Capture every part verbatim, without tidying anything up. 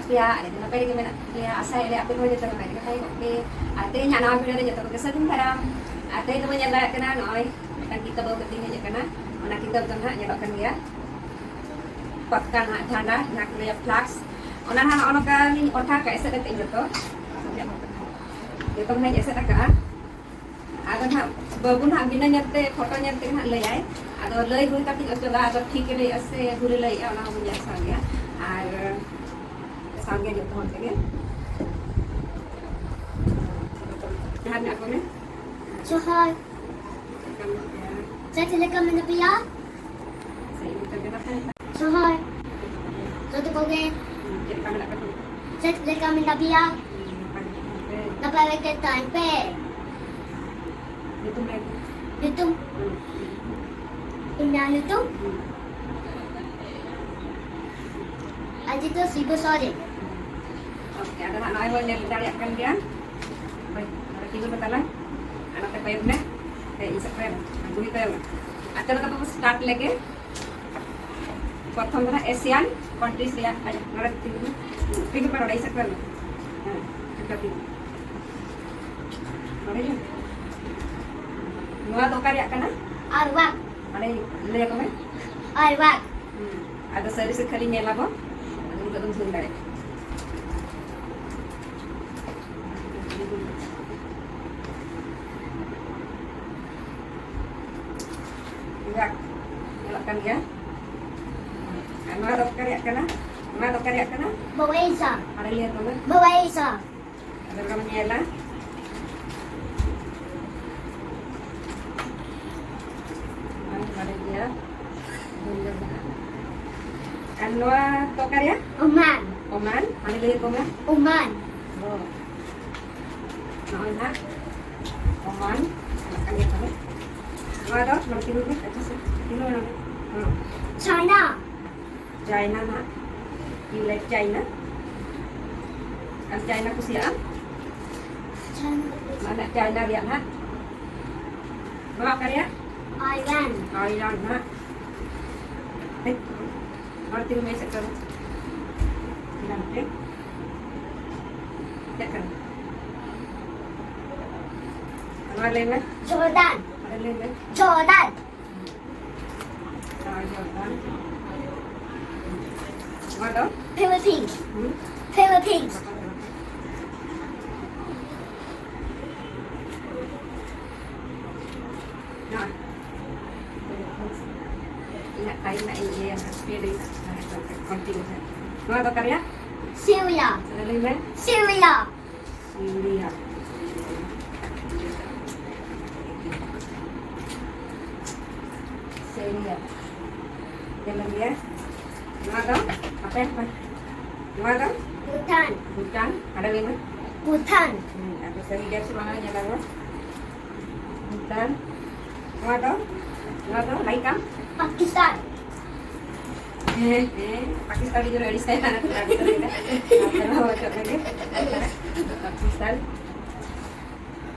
ᱯᱮᱭᱟ, ᱟᱞᱮ ᱫᱚ ᱱᱟᱯᱟᱭ ᱨᱮᱜᱮ ᱢᱮᱱᱟᱜ ᱞᱮᱭᱟ᱾ ᱟᱥᱟᱭᱟᱞᱮ ᱟᱯᱮ ᱦᱚᱸ ᱡᱚᱛᱚ ᱱᱟᱯᱟᱭ ᱨᱮᱜᱮ ᱛᱟᱦᱮᱸ ᱠᱚᱜ ᱯᱮ᱾ ᱟᱨ ᱛᱮᱦᱮᱧᱟᱜ ᱱᱟᱣᱟ video ᱨᱮ ᱡᱚᱛᱚ ᱠᱚᱜᱮ ᱥᱟᱹᱜᱩᱱ ᱫᱟᱨᱟᱢ᱾ ᱟᱨ ᱛᱮᱦᱮᱧ ᱫᱚᱵᱚᱱ ᱧᱮᱞ ᱫᱟᱲᱮᱭᱟᱜ ᱠᱟᱱᱟ, ᱱᱚᱜᱼᱚᱭ ᱢᱤᱫᱴᱟᱝ ᱠᱤᱛᱟᱹᱵ ᱟᱹᱜᱩ ᱠᱟᱛᱮᱧ ᱦᱮᱡ ᱟᱠᱟᱱᱟ᱾ ᱚᱱᱟ ᱠᱤᱛᱟᱹᱵ ᱫᱚ ᱱᱟᱦᱟᱜ ᱧᱮᱞᱚᱜ ᱠᱟᱱ ᱜᱮᱭᱟ, ᱯᱟᱛᱠᱟ ᱱᱟᱦᱟᱜ ᱡᱷᱟᱱᱰᱟ, ᱡᱟᱦᱟᱸ ᱠᱚ ᱞᱟᱹᱭᱟ flags᱾ ᱚᱱᱟ ᱱᱟᱦᱟᱜ ᱱᱚᱜᱼᱚ ᱱᱚᱝᱠᱟ ᱞᱤᱧ ᱚᱴᱟ ᱠᱟᱜᱼᱟ, ᱮᱥᱮᱫ ᱠᱟᱛᱮ ᱤᱧ ᱡᱚᱛᱚ, ᱡᱚᱛᱚ ᱱᱟᱦᱟᱜ ᱤᱧ ᱮᱥᱮᱫ ᱟᱠᱟᱜᱼᱟ᱾ ᱟᱫᱚ ᱱᱟᱦᱟᱜ ᱵᱟᱹᱵᱩ ᱱᱟᱦᱟᱜ ᱵᱤᱱᱟᱹ ᱧᱮᱞᱛᱮ, ᱯᱷᱳᱴᱳ ᱧᱮᱞ ᱛᱮᱜᱮ ᱱᱟᱦᱟᱜ ᱞᱟᱹᱭᱟᱭ᱾ ᱟᱫᱚ ᱞᱟᱹᱭ ᱦᱩᱭ ᱠᱟᱛᱮᱧ ᱚᱪᱚᱜᱟ, ᱟᱫᱚ ᱴᱷᱤᱠ ᱮ ᱞᱟᱹᱭᱮᱜᱼᱟ ᱥᱮ ᱵᱷᱩᱞᱮ ᱞᱟᱹᱭᱮᱜᱼᱟ, ᱚᱱᱟ ᱦᱚᱸᱵᱚᱱ ᱧᱮᱞ ᱥᱟᱢᱜᱮᱭᱟ᱾ ᱟᱨ ᱥᱟᱢᱜᱮ ᱡᱚᱛᱚ ᱦᱚᱲ ᱛᱮᱜᱮ᱾ ᱡᱚᱦᱟᱨ ᱢᱮᱱᱟᱜ ᱠᱚ ᱢᱮ᱾ ᱡᱚᱦᱟᱨ᱾ ᱪᱮᱫ ᱞᱮᱠᱟ ᱢᱮᱱᱟᱜ ᱯᱮᱭᱟ? ᱥᱮ ᱤᱧ ᱛᱮᱜᱮ ᱱᱟᱯᱟᱭ᱾ ᱡᱚᱦᱟᱨ᱾ ᱡᱚᱛᱚ ᱠᱚᱜᱮ᱾ ᱪᱮᱫ ᱞᱮᱠᱟ ᱢᱮᱱᱟᱜ ᱯᱮᱭᱟ? ᱪᱮᱫ ᱞᱮᱠᱟ ᱢᱮᱱᱟᱜ ᱯᱮᱭᱟ? ᱱᱟᱯᱟᱭ ᱜᱮ ᱛᱟᱦᱮᱱ ᱯᱮ᱾ ᱧᱩᱛᱩᱢ ᱞᱟᱹᱭ ᱢᱮ᱾ ᱧᱩᱛᱩᱢ? ᱦᱩᱸ᱾ ᱤᱧᱟᱜ ᱧᱩᱛᱩᱢ? ᱦᱩᱸ᱾ ᱟᱫᱤᱛᱭᱚ ᱥᱤᱵᱩ ᱥᱚᱨᱮᱱ᱾ ᱳᱠᱮ, ᱟᱫᱚ ᱦᱟᱸᱜ ᱱᱚᱜᱼᱚᱭ ᱵᱚᱱ ᱧᱮᱞ ᱫᱟᱲᱮᱭᱟᱜ ᱠᱟᱱ ᱜᱮᱭᱟ᱾ ᱦᱳᱭ, ᱱᱚᱰᱮ ᱛᱤᱸᱜᱩ ᱢᱮ ᱛᱟᱞᱟᱝ᱾ ᱟᱨ ᱱᱚᱛᱮ ᱠᱚᱭᱚᱜ ᱢᱮ᱾ ᱦᱮᱸ, ᱤᱧ ᱥᱮᱫ ᱠᱚᱭᱚᱜ ᱢᱮ᱾ ᱟᱨ ᱛᱟᱦᱞᱮ ᱫᱚ ᱵᱚᱱ start ᱞᱮᱜᱮ᱾ ᱯᱨᱚᱛᱷᱚᱢ ᱫᱚ ᱱᱟᱜ Asian countries ᱨᱮᱭᱟᱜ, ᱟᱡ ᱱᱚᱰᱮ ᱛᱤᱸᱜᱩ ᱢᱮ᱾ ᱛᱤᱸᱜᱩ ᱢᱮ, ᱱᱚᱰᱮ ᱤᱧ ᱥᱮᱫ ᱠᱚᱭᱚᱜ ᱢᱮ᱾ ᱦᱮᱸ, ᱴᱷᱤᱠ ᱜᱮᱭᱟ, ᱛᱤᱸᱜᱩ᱾ ᱱᱚᱰᱮ ᱜᱮ᱾ ᱱᱚᱣᱟ ᱫᱚ ᱚᱠᱟ ᱨᱮᱭᱟᱜ ᱠᱟᱱᱟ? ᱟᱨᱣᱟᱠ᱾ ᱱᱚᱰᱮ ᱞᱟᱹᱭ ᱟᱠᱚ ᱢᱮ᱾ ᱟᱨᱣᱟᱠ᱾ ᱦᱩᱸ᱾ ᱟᱫᱚ ᱥᱟᱹᱨᱤ ᱥᱮ ᱠᱷᱟᱹᱞᱤ ᱧᱮᱞ ᱟᱵᱚᱱ᱾ ᱟᱫᱚ ᱱᱤᱛᱚᱜ ᱫᱚᱢ ᱡᱷᱟᱹᱞ ᱫᱟᱲᱮᱭᱟᱜᱼᱟ᱾ ᱡᱟᱠ, ᱧᱮᱞᱚᱜ ᱠᱟᱱ ᱜᱮᱭᱟ᱾ ᱟᱨ ᱱᱚᱣᱟ ᱫᱚ ᱚᱠᱟ ᱨᱮᱭᱟᱜ ᱠᱟᱱᱟ? ᱱᱚᱣᱟ ᱫᱚ ᱚᱠᱟ ᱨᱮᱭᱟᱜ ᱠᱟᱱᱟ? ᱵᱟᱵᱟᱭᱤᱥᱟ᱾ ᱟᱨᱮ ᱞᱟᱹᱭ ᱟᱠᱚ ᱢᱮ᱾ ᱵᱟᱵᱟᱭᱤᱥᱟ᱾ ᱟᱫᱚ ᱱᱚᱰᱮ ᱵᱚᱱ ᱧᱮᱞᱟ᱾ ᱱᱚᱣᱟ ᱵᱟᱲᱟᱭ ᱜᱮᱭᱟ᱾ ᱟᱨ ᱱᱚᱣᱟ ᱫᱚ ᱚᱠᱟ ᱨᱮᱭᱟᱜ? ᱳᱢᱟᱱ᱾ ᱳᱢᱟᱱ᱾ ᱟᱨᱮ ᱞᱟᱹᱭ ᱟᱠᱚ ᱢᱮ᱾ ᱳᱢᱟᱱ᱾ ᱚ᱾ ᱱᱚᱜᱼᱚᱭ ᱱᱟᱦᱟᱜ ᱳᱢᱟᱱ ᱪᱟᱞᱟᱜ ᱠᱟᱱ ᱜᱮᱭᱟ ᱛᱟᱦᱞᱮ᱾ ᱱᱚᱣᱟ ᱫᱚ ᱱᱚᱰᱮ ᱛᱤᱸᱜᱩ ᱢᱮ, ᱟᱪᱪᱷᱟ ᱥᱮ, ᱛᱤᱸᱜᱩ ᱢᱮ ᱱᱚᱰᱮ᱾ ᱦᱮᱸ᱾ ᱪᱟᱭᱱᱟ᱾ ᱪᱟᱭᱱᱟ ᱱᱟᱦᱟᱜ, you like China? ᱟᱢ ᱪᱟᱭᱱᱟ ᱠᱩᱥᱤᱭᱟᱜᱼᱟ? ᱪᱟᱭᱱᱟ᱾ ᱢᱟᱱᱮ ᱪᱟᱭᱱᱟ ᱨᱮᱭᱟᱜ ᱱᱟᱦᱟᱜ᱾ ᱱᱚᱣᱟ ᱚᱠᱟ ᱨᱮᱭᱟᱜ? ᱟᱭᱞᱮᱱᱰ᱾ ᱟᱭᱞᱮᱱᱰ ᱱᱟᱦᱟᱜ᱾ ᱦᱮᱸ᱾ ᱱᱚᱰᱮ ᱛᱤᱸᱜᱩ ᱢᱮ, ᱥᱮᱫ ᱠᱚᱨᱮ᱾ ᱪᱮᱫ ᱠᱟᱱᱟ? ᱱᱚᱣᱟ ᱞᱟᱹᱭ ᱢᱮ᱾ ᱡᱚᱨᱰᱟᱱ᱾ ᱱᱚᱣᱟ ᱞᱟᱹᱭ ᱢᱮ᱾ ᱡᱚᱨᱰᱟᱱ᱾ ᱱᱚᱣᱟ ᱡᱚᱨᱰᱟᱱ᱾ ᱱᱚᱣᱟ ᱫᱚ? ᱯᱷᱤᱞᱤᱯᱤᱱᱥ᱾ ᱦᱩᱸ? ᱯᱷᱤᱞᱤᱯᱤᱱᱥ᱾ ᱱᱚᱣᱟ᱾ ᱤᱧᱟᱹᱜ ᱴᱟᱭᱤᱢ ᱨᱮᱱᱟᱜ ᱤᱧ ᱤᱭᱟᱹᱭᱟ, ᱥᱯᱤᱰ ᱨᱮ᱾ ᱠᱚᱱᱴᱤᱱᱤᱭᱩ᱾ ᱱᱚᱣᱟ ᱫᱚ ᱚᱠᱟ ᱨᱮᱭᱟᱜ? ᱥᱤᱨᱤᱭᱟ᱾ ᱞᱟᱹᱭ ᱢᱮ᱾ ᱥᱤᱨᱤᱭᱟ᱾ ᱥᱤᱨᱤᱭᱟ᱾ ᱥᱤᱨᱤᱭᱟ᱾ ᱧᱮᱞ ᱢᱮ᱾ ᱱᱚᱣᱟ ᱫᱚ ᱟᱯᱮ, ᱱᱚᱣᱟ ᱫᱚ? ᱵᱷᱩᱴᱟᱱ᱾ ᱵᱷᱩᱴᱟᱱ᱾ ᱦᱟᱸᱰᱮ ᱞᱟᱹᱭ ᱢᱮ᱾ ᱵᱷᱩᱴᱟᱱ᱾ ᱦᱩᱸ, ᱟᱯᱮ ᱥᱟᱹᱨᱤ ᱜᱮ ᱥᱮ ᱵᱟᱝᱟ ᱧᱮᱞ ᱟᱵᱚ᱾ ᱵᱷᱩᱴᱟᱱ᱾ ᱱᱚᱣᱟ ᱫᱚ? ᱱᱚᱣᱟ ᱫᱚ ᱞᱟᱹᱭ ᱠᱟᱢ? ᱯᱟᱠᱤᱥᱛᱟᱱ᱾ ᱦᱮᱸ, ᱦᱮᱸ, ᱯᱟᱠᱤᱥᱛᱟᱱ ᱜᱤᱫᱽᱨᱟᱹ ᱟᱹᱰᱤ ᱥᱟᱭ ᱦᱟᱱᱟ ᱠᱟᱱᱟ, ᱟᱹᱰᱤ ᱥᱟᱭ ᱦᱟᱱᱟ᱾ ᱯᱟᱠᱤᱥᱛᱟᱱ᱾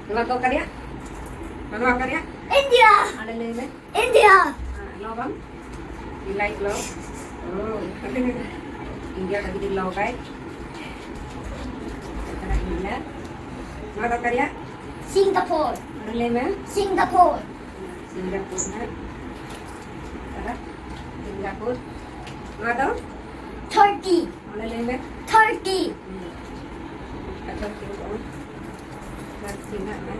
ᱱᱚᱣᱟ ᱫᱚ ᱚᱠᱟ ᱨᱮᱭᱟᱜ? ᱱᱚᱣᱟ ᱚᱠᱟ ᱨᱮᱭᱟᱜ? ᱤᱱᱰᱤᱭᱟ᱾ ᱚᱸᱰᱮ ᱞᱟᱹᱭ ᱢᱮ᱾ ᱤᱱᱰᱤᱭᱟ᱾ ᱦᱮᱸ, ᱱᱚᱣᱟ ᱵᱟᱝ? You like love? Oh. India ᱫᱚ ᱡᱩᱫᱤ love ᱟᱭ᱾ ᱤᱱᱰᱤᱭᱟ᱾ ᱱᱚᱣᱟ ᱫᱚ ᱚᱠᱟ ᱨᱮᱭᱟᱜ? ᱥᱤᱝᱜᱟᱯᱩᱨ᱾ ᱚᱸᱰᱮ ᱞᱟᱹᱭ ᱢᱮ᱾ ᱥᱤᱝᱜᱟᱯᱩᱨ᱾ ᱥᱤᱝᱜᱟᱯᱩᱨ ᱦᱟᱸᱜ᱾ ᱟᱨ ᱥᱤᱝᱜᱟᱯᱩᱨ᱾ ᱱᱚᱣᱟ ᱫᱚ? ᱴᱟᱨᱠᱤ᱾ ᱚᱸᱰᱮ ᱞᱟᱹᱭ ᱢᱮ᱾ ᱴᱟᱨᱠᱤ᱾ ᱦᱩᱸ᱾ ᱟᱪᱪᱷᱟ, ᱴᱷᱤᱠ ᱜᱮᱭᱟ᱾ ᱴᱟᱨᱠᱤ ᱦᱟᱸᱜ ᱢᱮ᱾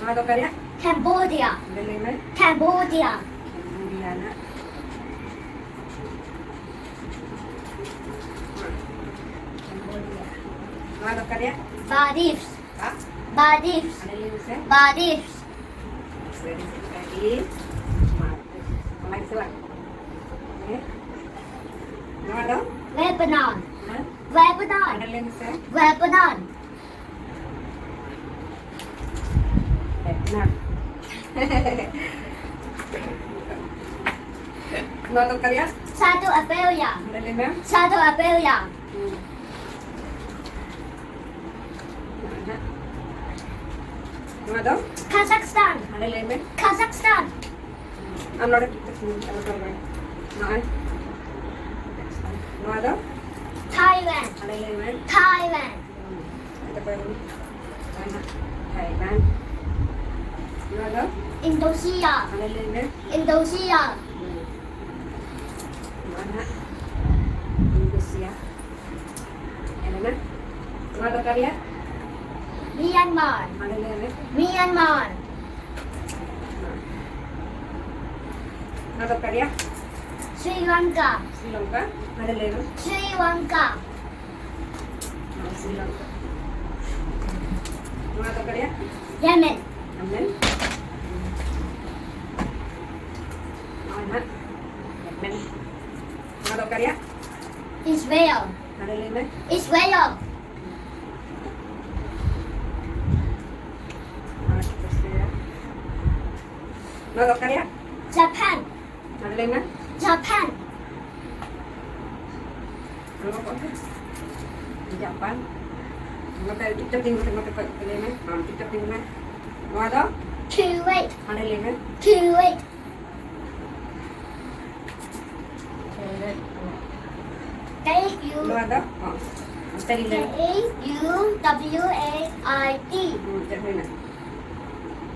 ᱱᱚᱣᱟ ᱫᱚ ᱚᱠᱟ ᱨᱮᱭᱟᱜ? ᱠᱮᱢᱵᱳᱰᱤᱭᱟ᱾ ᱚᱸᱰᱮ ᱞᱟᱹᱭ ᱢᱮ᱾ ᱠᱮᱢᱵᱳᱰᱤᱭᱟ᱾ ᱠᱮᱢᱵᱳᱰᱤᱭᱟ ᱦᱟᱸᱜ᱾ ᱠᱮᱢᱵᱳᱰᱤᱭᱟ᱾ ᱱᱚᱣᱟ ᱫᱚ ᱚᱠᱟ ᱨᱮᱭᱟᱜ? ᱵᱟᱨᱤᱯᱥ᱾ ᱦᱮᱸ? ᱵᱟᱨᱤᱯᱥ᱾ ᱚᱸᱰᱮ ᱞᱟᱹᱭ ᱢᱮᱥᱮ᱾ ᱵᱟᱨᱤᱯᱥ᱾ ᱥᱟᱹᱨᱤ ᱥᱮ ᱮᱲᱮ? ᱢᱟ᱾ ᱚᱱᱟ ᱜᱮᱥᱮ ᱵᱟᱝ? ᱦᱮᱸ? ᱱᱚᱣᱟ ᱫᱚ? ᱞᱮᱵᱟᱱᱚᱱ᱾ ᱦᱮᱸ? ᱞᱮᱵᱟᱱᱚᱱ᱾ ᱚᱸᱰᱮ ᱞᱟᱹᱭ ᱢᱮᱥᱮ᱾ ᱞᱮᱵᱟᱱᱚᱱ᱾ ᱞᱮᱵᱟᱱᱚᱱ᱾ ᱱᱚᱣᱟ ᱫᱚ ᱚᱠᱟ ᱨᱮᱭᱟᱜ? ᱥᱟᱣᱩᱛᱷ ᱟᱯᱮᱨᱤᱭᱟ᱾ ᱚᱸᱰᱮ ᱞᱟᱹᱭ ᱢᱮ᱾ ᱥᱟᱣᱩᱛᱷ ᱟᱯᱮᱨᱤᱭᱟ᱾ ᱦᱩᱸ᱾ ᱱᱚᱣᱟ ᱫᱚ? ᱠᱟᱡᱟᱠᱥᱛᱟᱱ᱾ ᱚᱸᱰᱮ ᱞᱟᱹᱭ ᱢᱮ᱾ ᱠᱟᱡᱟᱠᱥᱛᱟᱱ᱾ ᱟᱨ ᱱᱚᱰᱮ ᱟᱞᱚ ᱠᱚᱨᱟᱣ ᱢᱮ᱾ ᱱᱚᱜᱼᱚᱭ᱾ ᱱᱚᱣᱟ ᱫᱚ? Thailand. ᱢᱟᱱᱮ ᱞᱟᱹᱭ ᱢᱮ᱾ Thailand. ᱦᱩᱸ᱾ ᱟᱫᱚ ᱚᱠᱚᱭ ᱵᱚᱱ? ᱛᱟᱭᱱᱟ᱾ ᱛᱟᱭᱱᱟ᱾ ᱱᱚᱣᱟ ᱫᱚ? Indonesia. ᱢᱟᱱᱮ ᱞᱟᱹᱭ ᱢᱮ᱾ Indonesia. ᱦᱩᱸ᱾ ᱱᱚᱣᱟ ᱱᱟᱦᱟᱜ Indonesia. ᱧᱮᱞ ᱢᱮ᱾ ᱱᱚᱣᱟ ᱫᱚ ᱚᱠᱟ ᱨᱮᱭᱟᱜ? Myanmar. ᱢᱟᱱᱮ ᱞᱟᱹᱭ ᱢᱮ᱾ Myanmar. ᱱᱚᱣᱟ ᱫᱚ ᱚᱠᱟ ᱨᱮᱭᱟᱜ? Sri Lanka. ᱥᱨᱤᱞᱚᱝᱠᱟ. ᱢᱟᱱᱮ ᱞᱟᱹᱭ ᱢᱮ᱾ Sri Lanka. ᱱᱚᱣᱟ ᱫᱚ ᱚᱠᱟ ᱨᱮᱭᱟᱜ? Yemen. ᱟᱢᱮᱱ. ᱱᱚᱜᱼᱚᱭ ᱱᱟᱦᱟᱜ ᱟᱢᱮᱱ. ᱱᱚᱣᱟ ᱫᱚ ᱚᱠᱟ ᱨᱮᱭᱟᱜ? Israel. ᱢᱟᱱᱮ ᱞᱟᱹᱭ ᱢᱮ. Israel. ᱱᱚᱣᱟ ᱫᱚ ᱚᱠᱟ ᱨᱮᱭᱟᱜ? Japan. ᱢᱟᱱᱮ ᱞᱟᱹᱭ ᱢᱮ. Japan. ᱡᱟᱯᱟᱱ. ᱱᱚᱛᱮ ᱪᱩᱯᱪᱟᱯ ᱛᱤᱸᱜᱩ ᱠᱟᱛᱮ ᱱᱚᱛᱮ ᱠᱷᱚᱡ ᱞᱟᱹᱭ ᱢᱮ. ᱟᱢ ᱪᱩᱯᱪᱟᱯ ᱛᱤᱸᱜᱩ ᱢᱮ. ᱱᱚᱣᱟ ᱫᱚ? Kuwait. ᱢᱟᱱᱮ ᱞᱟᱹᱭ ᱢᱮ. Kuwait. K U. ᱱᱚᱣᱟ ᱫᱚ? ᱦᱚᱸ. ᱚᱱᱛᱮ ᱨᱮ ᱞᱟᱹᱭ ᱢᱮ. K U W A I T. ᱦᱩᱸ, ᱪᱮᱫ ᱦᱩᱭᱱᱟ?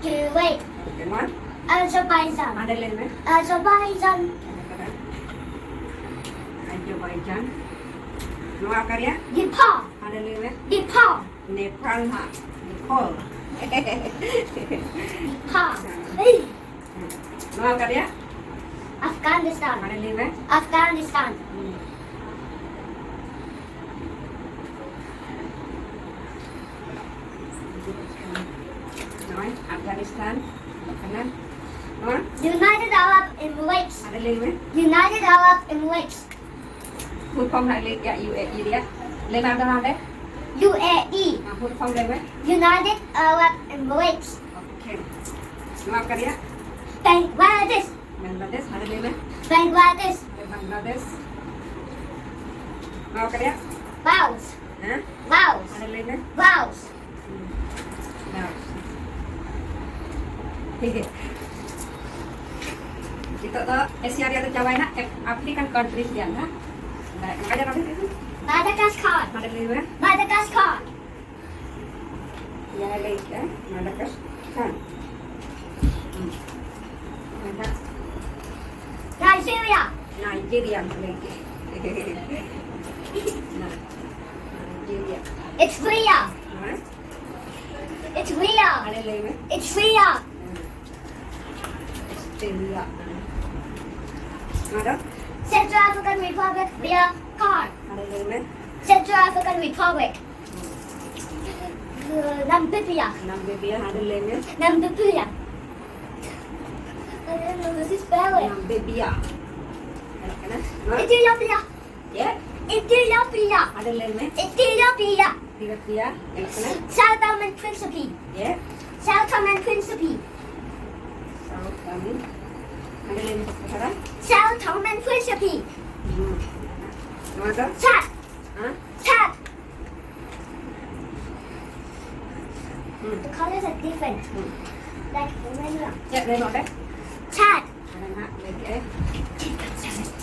Kuwait. ᱱᱚᱣᱟ? Azerbaijan. ᱦᱟᱸᱰᱮ ᱞᱟᱹᱭ ᱢᱮ. Azerbaijan. ᱟᱡᱚᱵᱟᱭᱡᱟᱱ. ᱱᱚᱣᱟ ᱚᱠᱟ ᱨᱮᱭᱟᱜ? Nepal. ᱦᱟᱸᱰᱮ ᱞᱟᱹᱭ ᱢᱮ. Nepal. ᱱᱮᱯᱟᱞ ᱦᱟᱸᱜ. ᱱᱮᱯᱟᱞ. Nepal. ᱮᱭ. ᱱᱚᱣᱟ ᱚᱠᱟ ᱨᱮᱭᱟᱜ? Afghanistan. ᱦᱟᱸᱰᱮ ᱞᱟᱹᱭ ᱢᱮ. Afghanistan. ᱦᱩᱸ. ᱱᱚᱜᱼᱚᱭ ᱟᱯᱷᱜᱟᱱᱤᱥᱛᱟᱱ ᱠᱟᱱᱟ᱾ ᱱᱚᱣᱟ? United Arab Emirates. ᱟᱨ ᱞᱟᱹᱭ ᱢᱮ. United Arab Emirates. Full form ᱦᱟᱸᱜ ᱞᱟᱹᱭ ᱠᱮᱜᱼᱟ, U A E ᱨᱮᱭᱟᱜ. ᱞᱟᱹᱭ ᱢᱮ ᱟᱨ ᱫᱚᱦᱲᱟ ᱛᱮ. U A E. R full form ᱞᱟᱹᱭ ᱢᱮ. United Arab Emirates. Okay. ᱱᱚᱣᱟ ᱚᱠᱟ ᱨᱮᱭᱟᱜ? Bangladesh. ᱵᱟᱝᱞᱟᱫᱮᱥ. ᱟᱨ ᱞᱟᱹᱭ ᱢᱮ. Bangladesh. ᱵᱟᱝᱞᱟᱫᱮᱥ. ᱱᱚᱣᱟ ᱚᱠᱟ ᱨᱮᱭᱟᱜ? Laos. ᱦᱮᱸ? Laos. ᱟᱨ ᱞᱟᱹᱭ ᱢᱮ. Laos. ᱱᱤᱛᱚᱜ ᱫᱚ ᱮᱥᱤᱭᱟ ᱨᱮᱭᱟᱜ ᱫᱚ ᱪᱟᱵᱟᱭᱮᱱᱟ, ᱟᱯᱷᱨᱤᱠᱟᱱ countries ᱨᱮᱭᱟᱜ ᱱᱟᱦᱟᱜ. ᱢᱟᱰᱟᱠᱟᱥᱠᱟᱨ᱾ ᱢᱟᱰᱟᱠᱟᱥᱠᱟᱨ᱾ ᱢᱟᱰᱟᱠᱟᱥᱠᱟᱨ᱾ ᱡᱟᱦᱟᱸᱭ ᱞᱟᱹᱭ ᱠᱮᱜᱼᱟ, ᱢᱟᱰᱟᱠᱟᱥᱠᱟᱨ᱾ ᱦᱩᱸ᱾ ᱱᱟᱭᱡᱮᱨᱤᱭᱟ᱾ ᱱᱟᱭᱡᱮᱨᱤᱭᱟ ᱠᱚ ᱞᱟᱹᱭ ᱠᱮᱜᱼᱟ᱾ ᱱᱟᱭᱡᱮᱨᱤᱭᱟ᱾ It's real. ᱦᱮᱸ? It's real. ᱟᱨᱮ ᱞᱟᱹᱭ ᱢᱮ᱾ It's real. ᱦᱮᱸ᱾ ᱚᱥᱴᱨᱮᱞᱤᱭᱟ᱾ ᱟᱨ? Central African Republic, real card. ᱟᱨᱮ ᱞᱟᱹᱭ ᱢᱮ᱾ Central African Republic. ᱱᱟᱢᱵᱤᱵᱤᱭᱟ᱾ ᱱᱟᱢᱵᱤᱵᱤᱭᱟ, ᱟᱨᱮ ᱞᱟᱹᱭ ᱢᱮ᱾ ᱱᱟᱢᱵᱤᱵᱤᱭᱟ᱾ I don't know how to spell it. ᱱᱟᱢᱵᱤᱵᱤᱭᱟ᱾ ᱧᱮᱞᱚᱜ ᱠᱟᱱᱟ? ᱱᱚᱣᱟ? ᱤᱛᱤᱭᱳᱯᱤᱭᱟ᱾ ᱪᱮᱫ? ᱤᱛᱤᱭᱳᱯᱤᱭᱟ᱾ ᱟᱨᱮ ᱞᱟᱹᱭ ᱢᱮ᱾ ᱤᱛᱤᱭᱳᱯᱤᱭᱟ᱾ ᱤᱛᱤᱭᱳᱯᱤᱭᱟ᱾ ᱧᱮᱞᱚᱜ ᱠᱟᱱᱟ? Sao Tome and Principe. ᱪᱮᱫ? Sao Tome and Principe. Sao Tome. ᱟᱨᱮ ᱞᱟᱹᱭ ᱢᱮ ᱪᱮᱫ ᱠᱟᱱᱟ? Sao Tome and Principe. ᱦᱩᱸ᱾ ᱱᱚᱣᱟ ᱫᱚ? ᱪᱟᱫ᱾ ᱦᱮᱸ? ᱪᱟᱫ᱾ ᱦᱩᱸ᱾ The colors are different. ᱦᱩᱸ᱾ Like, ᱪᱮᱫ ᱞᱟᱹᱭ ᱢᱮ ᱚᱸᱰᱮ? ᱪᱟᱫ᱾ ᱚᱸᱰᱮ ᱱᱟᱦᱟᱜ ᱞᱟᱹᱭ ᱠᱮᱜᱼᱟᱭ᱾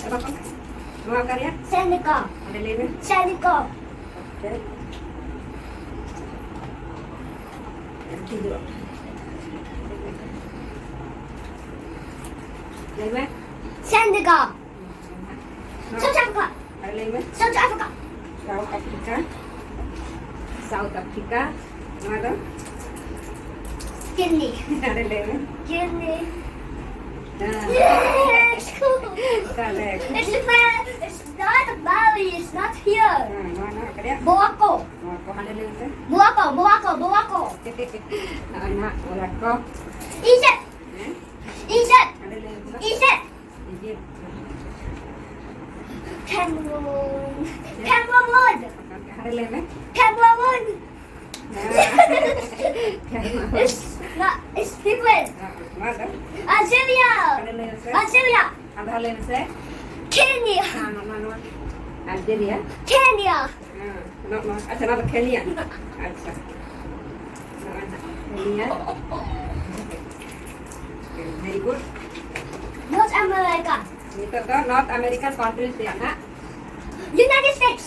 ᱮ ᱵᱟᱠᱚ, ᱱᱚᱣᱟ ᱚᱠᱟ ᱨᱮᱭᱟᱜ? ᱥᱮᱱᱮᱜᱟᱞ᱾ ᱚᱸᱰᱮ ᱞᱟᱹᱭ ᱢᱮ᱾ ᱥᱮᱱᱮᱜᱟᱞ᱾ ᱳᱠᱮ᱾ ᱴᱷᱤᱠ ᱜᱮᱭᱟ᱾ ᱞᱟᱹᱭ ᱢᱮ᱾ ᱥᱮᱱᱮᱜᱟᱞ᱾ ᱱᱚᱣᱟ᱾ South Africa. ᱟᱨ ᱞᱟᱹᱭ ᱢᱮ᱾ South Africa. South Africa. South Africa. ᱱᱚᱣᱟ ᱫᱚ? Kidney. ᱟᱨ ᱞᱟᱹᱭ ᱢᱮ᱾ Kidney. ᱦᱮᱸ᱾ Yes. Correct. It's a, it's not a valley. It's not here. ᱦᱮᱸ, ᱱᱚᱣᱟ, ᱱᱚᱣᱟ ᱠᱚ ᱨᱮᱭᱟᱜ? ᱵᱚᱣᱟᱠᱚ. ᱱᱚᱣᱟ ᱠᱚ ᱦᱟᱸᱰᱮ ᱞᱟᱹᱭ ᱢᱮᱥᱮ᱾ ᱵᱚᱣᱟᱠᱚ, ᱵᱚᱣᱟᱠᱚ, ᱵᱚᱣᱟᱠᱚ. ᱱᱚᱜᱼᱚᱭ ᱱᱟᱦᱟᱜ ᱵᱚᱣᱟᱠᱚ. Egypt. ᱦᱮᱸ? Egypt. ᱦᱟᱸᱰᱮ ᱞᱟᱹᱭ ᱢᱮᱥᱮ᱾ Egypt. Egypt. Cameroon. Cameroon. ᱦᱟᱸᱰᱮ ᱞᱟᱹᱭ ᱢᱮ᱾ Cameroon. ᱦᱮᱸ᱾ Cameroon. It's not, it's different. ᱦᱮᱸ, ᱱᱚᱣᱟ ᱫᱚ? Algeria. ᱦᱟᱸᱰᱮ ᱞᱟᱹᱭ ᱢᱮᱥᱮ᱾ Algeria. ᱟᱫᱚ ᱞᱟᱹᱭ ᱢᱮᱥᱮ᱾ Kenya. ᱦᱮᱸ, ᱱᱚᱣᱟ, ᱱᱚᱣᱟ᱾ Algeria. Kenya. ᱦᱮᱸ, ᱱᱚᱣᱟ, ᱱᱚᱣᱟ᱾ ᱟᱪᱪᱷᱟ, ᱱᱚᱣᱟ ᱫᱚ Kenya. ᱟᱪᱪᱷᱟ᱾ ᱱᱚᱣᱟ ᱫᱚ Kenya. Very good. North America. ᱱᱤᱛᱚᱜ ᱫᱚ North American countries ᱨᱮᱭᱟᱜ ᱱᱟᱜ States.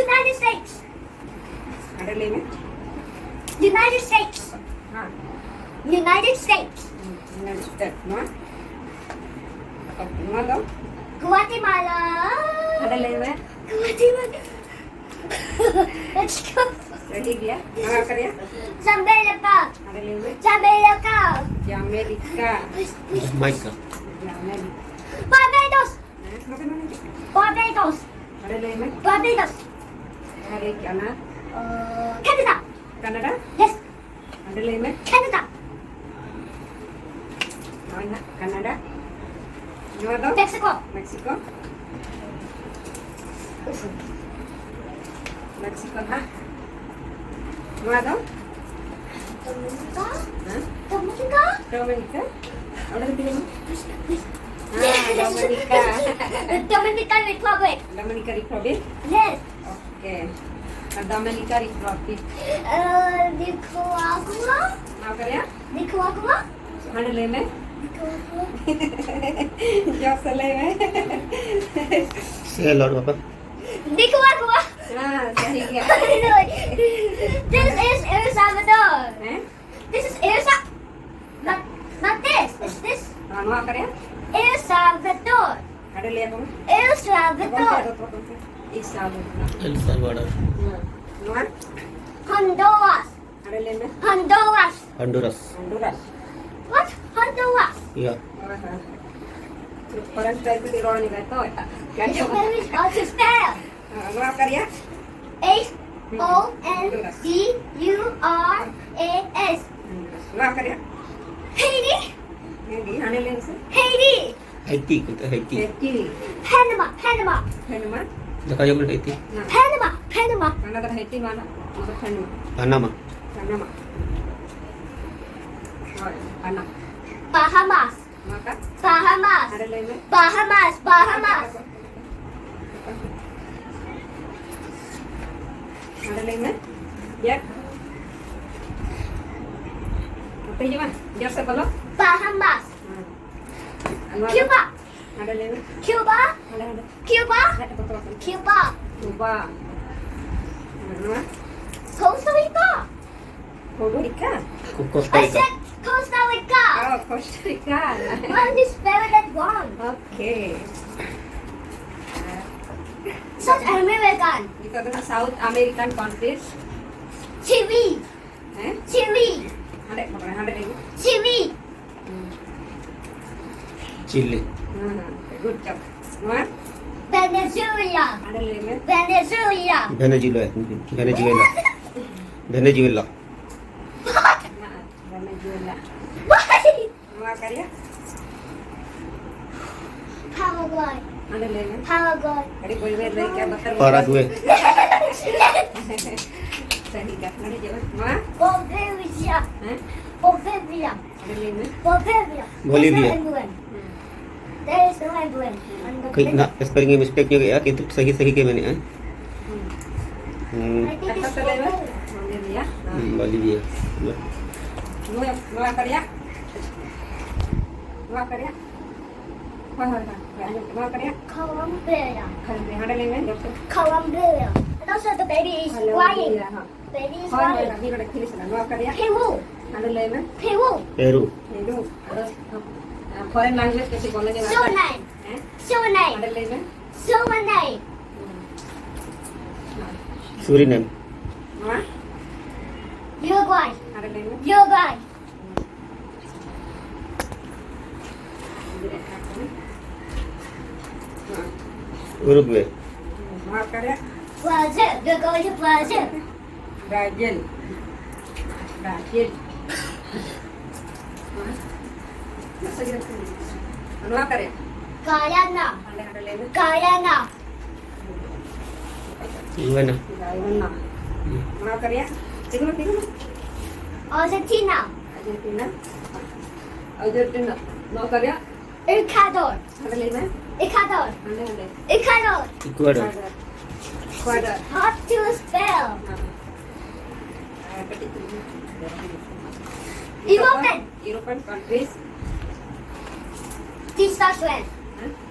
United States. ᱟᱨᱮ ᱞᱟᱹᱭ ᱢᱮ᱾ United States. ᱦᱮᱸ᱾ United States. United States ᱱᱚᱣᱟ᱾ ᱱᱚᱣᱟ ᱫᱚ? Guatemala. ᱟᱨᱮ ᱞᱟᱹᱭ ᱢᱮ᱾ Guatemala. ᱥᱟᱹᱦᱤ ᱜᱮᱭᱟ᱾ ᱱᱚᱣᱟ ᱚᱠᱟ ᱨᱮᱭᱟᱜ? ᱡᱟᱢᱮᱞᱤᱠᱟ. ᱟᱨᱮ ᱞᱟᱹᱭ ᱢᱮ᱾ ᱡᱟᱢᱮᱞᱤᱠᱟ. ᱡᱟᱢᱮᱞᱤᱠᱟ. ᱡᱟᱢᱟᱭᱠᱟ. ᱡᱟᱢᱮᱞᱤᱠᱟ. ᱵᱟᱨᱵᱮᱰᱚᱥ. ᱦᱮᱸ, ᱱᱚᱛᱮ ᱢᱮ᱾ ᱵᱟᱨᱵᱮᱰᱚᱥ. ᱟᱨᱮ ᱞᱟᱹᱭ ᱢᱮ᱾ ᱵᱟᱨᱵᱮᱰᱚᱥ. ᱟᱨᱮ ᱠᱟᱱᱟ᱾ ᱠᱟᱱᱟᱰᱟ. ᱠᱟᱱᱟᱰᱟ? Yes. ᱟᱨᱮ ᱞᱟᱹᱭ ᱢᱮ᱾ ᱠᱟᱱᱟᱰᱟ. ᱱᱚᱜᱼᱚᱭ ᱱᱟᱜ ᱠᱟᱱᱟᱰᱟ. ᱱᱚᱣᱟ ᱫᱚ? ᱢᱮᱠᱥᱤᱠᱳ. ᱢᱮᱠᱥᱤᱠᱳ. ᱢᱮᱠᱥᱤᱠᱳ ᱱᱟᱜ. ᱱᱚᱣᱟ ᱫᱚ? ᱰᱚᱢᱤᱱᱤᱠᱟ. ᱦᱮᱸ? ᱰᱚᱢᱤᱱᱤᱠᱟ. ᱰᱚᱢᱤᱱᱤᱠᱟ. ᱚᱸᱰᱮ ᱫᱚ ᱛᱤᱱᱟᱹᱜ? ᱦᱮᱸ, ᱰᱚᱢᱤᱱᱤᱠᱟ. ᱰᱚᱢᱤᱱᱤᱠᱟᱱ ᱨᱤᱯᱟᱵᱽᱞᱤᱠ. ᱰᱚᱢᱤᱱᱤᱠᱟᱱ ᱨᱤᱯᱟᱵᱽᱞᱤᱠ. Yes. ᱳᱠᱮ. ᱟᱨ ᱰᱚᱢᱤᱱᱤᱠᱟᱱ ᱨᱤᱯᱟᱵᱽᱞᱤᱠ. ᱱᱤᱠᱟᱨᱟᱜᱩᱣᱟ. ᱱᱚᱣᱟ ᱚᱠᱟ ᱨᱮᱭᱟᱜ? ᱱᱤᱠᱟᱨᱟᱜᱩᱣᱟ. ᱦᱟᱸᱰᱮ ᱞᱟᱹᱭ ᱢᱮ. ᱱᱤᱠᱟᱨᱟᱜᱩᱣᱟ. ᱡᱳᱨ ᱥᱮ ᱞᱟᱹᱭ ᱢᱮ. Say a lot, ᱵᱟᱵᱟ. ᱱᱤᱠᱟᱨᱟᱜᱩᱣᱟ. ᱦᱮᱸ, ᱥᱟᱹᱦᱤ ᱜᱮᱭᱟ. This is El Salvador. ᱦᱮᱸ? This is El Sa-, not, not this. It's this. ᱦᱮᱸ, ᱱᱚᱣᱟ ᱚᱠᱟ ᱨᱮᱭᱟᱜ? El Salvador. ᱦᱟᱸᱰᱮ ᱞᱟᱹᱭ ᱟᱠᱚ ᱢᱮ. El ᱚᱠᱚᱭ ᱴᱷᱮᱱ Salvador. ᱫᱚ ᱛᱚᱨᱚᱯ ᱚᱱᱛᱮ? El Salvador. El Salvador. ᱦᱮᱸ. ᱱᱚᱣᱟ? Honduras. ᱦᱟᱸᱰᱮ ᱞᱟᱹᱭ ᱢᱮ. Honduras. Honduras. Honduras. What? Honduras. Yeah. ᱦᱳᱭ, ᱦᱳᱭ. ᱯᱷᱚᱨᱮᱱ ᱥᱴᱟᱭᱤᱞ ᱠᱟᱹᱴᱤᱡ ᱨᱚᱲ ᱧᱚᱜᱟᱭ ᱛᱚ, ᱮᱴᱟᱜ. It's very hard to spell. ᱦᱮᱸ, ᱱᱚᱣᱟ ᱚᱠᱟ ᱨᱮᱭᱟᱜ? H O N D U R A S. ᱱᱚᱣᱟ ᱚᱠᱟ ᱨᱮᱭᱟᱜ? Haiti. ᱦᱮᱸ, ᱦᱟᱸᱰᱮ ᱞᱟᱹᱭ ᱢᱮᱥᱮ. Haiti. ᱦᱟᱭᱛᱤ ᱠᱚ ᱢᱮᱛᱟᱜᱼᱟ, ᱦᱟᱭᱛᱤ. ᱦᱮᱸ, ᱪᱤᱞᱤ? Panama, Panama. Panama. ᱫᱟᱠᱟ ᱡᱚᱢ ᱞᱟᱹᱜᱤᱫ ᱦᱟᱭᱛᱤ. ᱱᱟ. Panama, Panama. ᱚᱱᱟ ᱫᱚ ᱦᱟᱭᱛᱤ ᱵᱟᱝ, ᱚᱱᱟ ᱫᱚ ᱯᱟᱱᱟᱢᱟ. ᱯᱟᱱᱟᱢᱟ. ᱯᱟᱱᱟᱢᱟ. ᱦᱳᱭ, ᱯᱟᱱᱟᱢᱟ. Bahamas. ᱱᱚᱣᱟ ᱚᱠᱟ? Bahamas. ᱟᱨᱮ ᱞᱟᱹᱭ ᱢᱮ. Bahamas, Bahamas. ᱟᱨᱮ ᱞᱟᱹᱭ ᱢᱮ. ᱭᱟ. ᱱᱚᱛᱮ ᱦᱤᱡᱩᱜ ᱢᱮ. ᱡᱳᱨ ᱥᱮ ᱵᱚᱞᱚ. Bahamas. ᱦᱮᱸ. ᱟᱨ ᱱᱚᱣᱟ ᱫᱚ? Cuba. ᱦᱟᱸᱰᱮ ᱞᱟᱹᱭ ᱢᱮ᱾ Cuba. ᱦᱟᱸᱰᱮ, ᱦᱟᱸᱰᱮ᱾ Cuba. ᱦᱮᱸ, ᱵᱚᱛᱚᱨ ᱟᱠᱟᱱᱟ᱾ Cuba. ᱠᱤᱭᱩᱵᱟ᱾ ᱟᱨ ᱱᱚᱣᱟ? Costa Rica. ᱠᱳᱰᱳ ᱨᱤᱠᱟ? ᱠᱚ-, ᱠᱳᱥᱴᱟ I ᱨᱤᱠᱟ᱾ Said Costa Rica. ᱚ, ᱠᱳᱥᱴᱟ ᱨᱤᱠᱟ᱾ Why you spell it wrong? Okay. South American. ᱱᱤᱛᱚᱜ ᱫᱚ ᱦᱟᱸᱜ South American countries. Chile. ᱦᱮᱸ? Chile. ᱦᱟᱸᱰᱮ, ᱦᱟᱸᱰᱮ ᱞᱟᱹᱭ ᱢᱮ. Chile. ᱦᱩᱸ. ᱪᱤᱞᱤ᱾ ᱦᱮᱸ, ᱦᱮᱸ. Good job. ᱱᱚᱣᱟ? Venezuela. ᱦᱟᱸᱰᱮ ᱞᱟᱹᱭ ᱢᱮ. Venezuela. Venezuela, Venezuela, Venezuela. ᱦᱮᱸ, ᱵᱷᱮᱱᱮᱡᱩᱭᱮᱞᱟ. Why? ᱱᱚᱣᱟ ᱚᱠᱟ ᱨᱮᱭᱟᱜ? Paraguay. ᱦᱟᱸᱰᱮ ᱞᱟᱹᱭ ᱢᱮ. Paraguay. ᱟᱹᱰᱤ ᱵᱟᱹᱭ ᱵᱟᱹᱭ ᱞᱟᱹᱭ ᱠᱮᱜᱼᱟ, ᱵᱚᱛᱚᱨ ᱵᱚᱛᱚᱨ. ᱯᱟᱨᱟᱜᱩᱭᱮ᱾ ᱥᱟᱹᱦᱤ ᱠᱟᱛᱷᱟ. ᱦᱟᱸᱰᱮ ᱡᱮᱢᱚᱱ ᱱᱚᱣᱟ? Bolivia. ᱦᱮᱸ? Bolivia. ᱦᱟᱸᱰᱮ ᱞᱟᱹᱭ ᱢᱮ. Bolivia. ᱵᱚᱞᱤᱵᱷᱤᱭᱟ. There's no ambulance. ᱦᱩᱸ. There is no ambulance. ᱠᱟᱹᱡ ᱱᱟᱜ spelling ᱮ mistake ᱧᱚᱜ ᱮᱜᱼᱟ, ᱠᱤᱱᱛᱩ ᱥᱟᱹᱦᱤ ᱥᱟᱹᱦᱤ ᱜᱮ ᱢᱮᱱᱮᱜᱼᱟ. ᱦᱩᱸ. ᱦᱩᱸ. I think it's ᱠᱟᱛᱷᱟ ᱞᱟᱹᱭ ᱢᱮ. Bolivia. ᱦᱩᱸ, ᱵᱚᱞᱤᱵᱷᱤᱭᱟ. ᱱᱚᱣᱟ, ᱱᱚᱣᱟ ᱚᱠᱟ ᱨᱮᱭᱟᱜ? ᱱᱚᱣᱟ ᱚᱠᱟ ᱨᱮᱭᱟᱜ? ᱦᱳᱭ, ᱦᱳᱭ, ᱦᱳᱭ. ᱦᱳᱭ, ᱟᱸᱡᱚᱢ ᱠᱮᱫ. ᱱᱚᱣᱟ ᱚᱠᱟ ᱨᱮᱭᱟᱜ? Colombia. ᱦᱳᱭ, ᱦᱳᱭ, ᱦᱟᱸᱰᱮ ᱞᱟᱹᱭ ᱢᱮ, ᱡᱚᱨ ᱛᱮ. Colombia. And also the baby is crying. Colombia, ᱦᱚᱸ. Baby is ᱦᱳᱭ, ᱦᱳᱭ, crying. ᱦᱳᱭ, ᱱᱚᱣᱟ ᱚᱠᱟ ᱨᱮᱭᱟᱜ? Peru. ᱦᱟᱸᱰᱮ ᱞᱟᱹᱭ ᱢᱮ. Peru. ᱯᱮᱨᱩ. ᱯᱮᱨᱩ. ᱟᱫᱚ, ᱟ, foreign language ᱠᱟᱹᱴᱤᱡ ᱵᱚᱱ ᱧᱮᱞᱟ. Suriname. ᱦᱮᱸ? Suriname. ᱦᱟᱸᱰᱮ ᱞᱟᱹᱭ ᱢᱮ. Suriname. ᱥᱩᱨᱤᱱᱮᱢ. ᱱᱚᱣᱟ? Uruguay. ᱦᱟᱸᱰᱮ ᱞᱟᱹᱭ ᱢᱮ. Uruguay. ᱩᱨᱩᱜᱩᱭᱮ. ᱱᱚᱣᱟ ᱚᱠᱟ ᱨᱮᱭᱟᱜ? Brazil. We're going to Brazil. Brazil. Brazil. ᱱᱚᱣᱟ ᱚᱠᱟ ᱨᱮᱭᱟᱜ? Guyana. ᱦᱟᱸᱰᱮ, ᱦᱟᱸᱰᱮ ᱞᱟᱹᱭ ᱢᱮ. Guyana. ᱜᱟᱭᱟᱱᱟ. ᱜᱟᱭᱟᱱᱟ. ᱦᱩᱸ. ᱱᱚᱣᱟ ᱚᱠᱟ ᱨᱮᱭᱟᱜ? ᱛᱤᱸᱜᱩ ᱢᱮ, ᱛᱤᱸᱜᱩ ᱢᱮ. Argentina. ᱟᱨᱡᱮᱱᱴᱤᱱᱟ. ᱟᱨᱡᱮᱱᱴᱤᱱᱟ. ᱱᱚᱣᱟ ᱚᱠᱟ ᱨᱮᱭᱟᱜ? Ecuador. ᱦᱟᱸᱰᱮ ᱞᱟᱹᱭ ᱢᱮ. Ecuador. ᱦᱟᱸᱰᱮ, ᱦᱟᱸᱰᱮ. Ecuador. ᱤᱠᱩᱭᱟᱰᱚᱨ. ᱤᱠᱩᱭᱟᱰᱚᱨ. ᱤᱠᱩᱭᱟᱰᱚᱨ. Hard to spell. ᱦᱮᱸ. ᱟᱨ ᱠᱟᱹᱴᱤᱡ ᱪᱩᱞᱩᱝ. European. European countries. This one.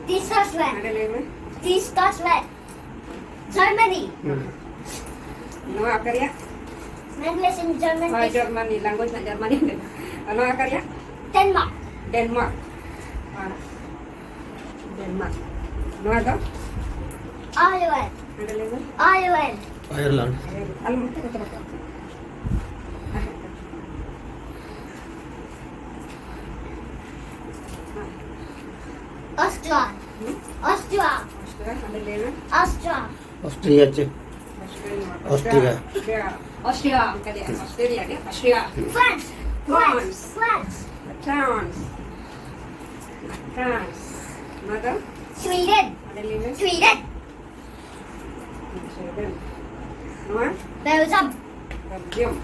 This was red. ᱱᱚᱰᱮ ᱞᱟᱹᱭ ᱢᱮ᱾ This was red. Germany. ᱦᱩᱸ᱾ ᱱᱚᱣᱟ ᱚᱠᱟ ᱨᱮᱭᱟᱜ? Language in German. ᱦᱳᱭ, is Germany, language ᱨᱮᱱᱟᱜ Germany ᱠᱟᱱᱟ᱾ ᱟᱨ ᱱᱚᱣᱟ ᱚᱠᱟ ᱨᱮᱭᱟᱜ? Denmark. Denmark. ᱦᱮᱸ᱾ Denmark. ᱱᱚᱣᱟ ᱫᱚ? Ireland. ᱱᱚᱰᱮ ᱞᱟᱹᱭ ᱢᱮ᱾ Ireland. Ireland. ᱟᱞᱚᱢ ᱦᱟᱱᱛᱮ ᱱᱟᱛᱮ ᱵᱟᱠᱚ᱾ Austria. ᱦᱩᱸ? Austria. Austria, ᱱᱚᱰᱮ ᱞᱟᱹᱭ ᱢᱮ᱾ Austria. Austria ᱪᱮ? Austria. Austria. Austria. Austria, ᱚᱱᱠᱟ ᱞᱟᱹᱭᱟ, Australia ᱜᱮ, Austria. France. France. France. France. France. France. ᱱᱚᱣᱟ ᱫᱚ? Sweden. ᱱᱚᱰᱮ ᱞᱟᱹᱭ ᱢᱮ᱾ Sweden. Sweden. ᱱᱚᱣᱟ? Belgium. Belgium.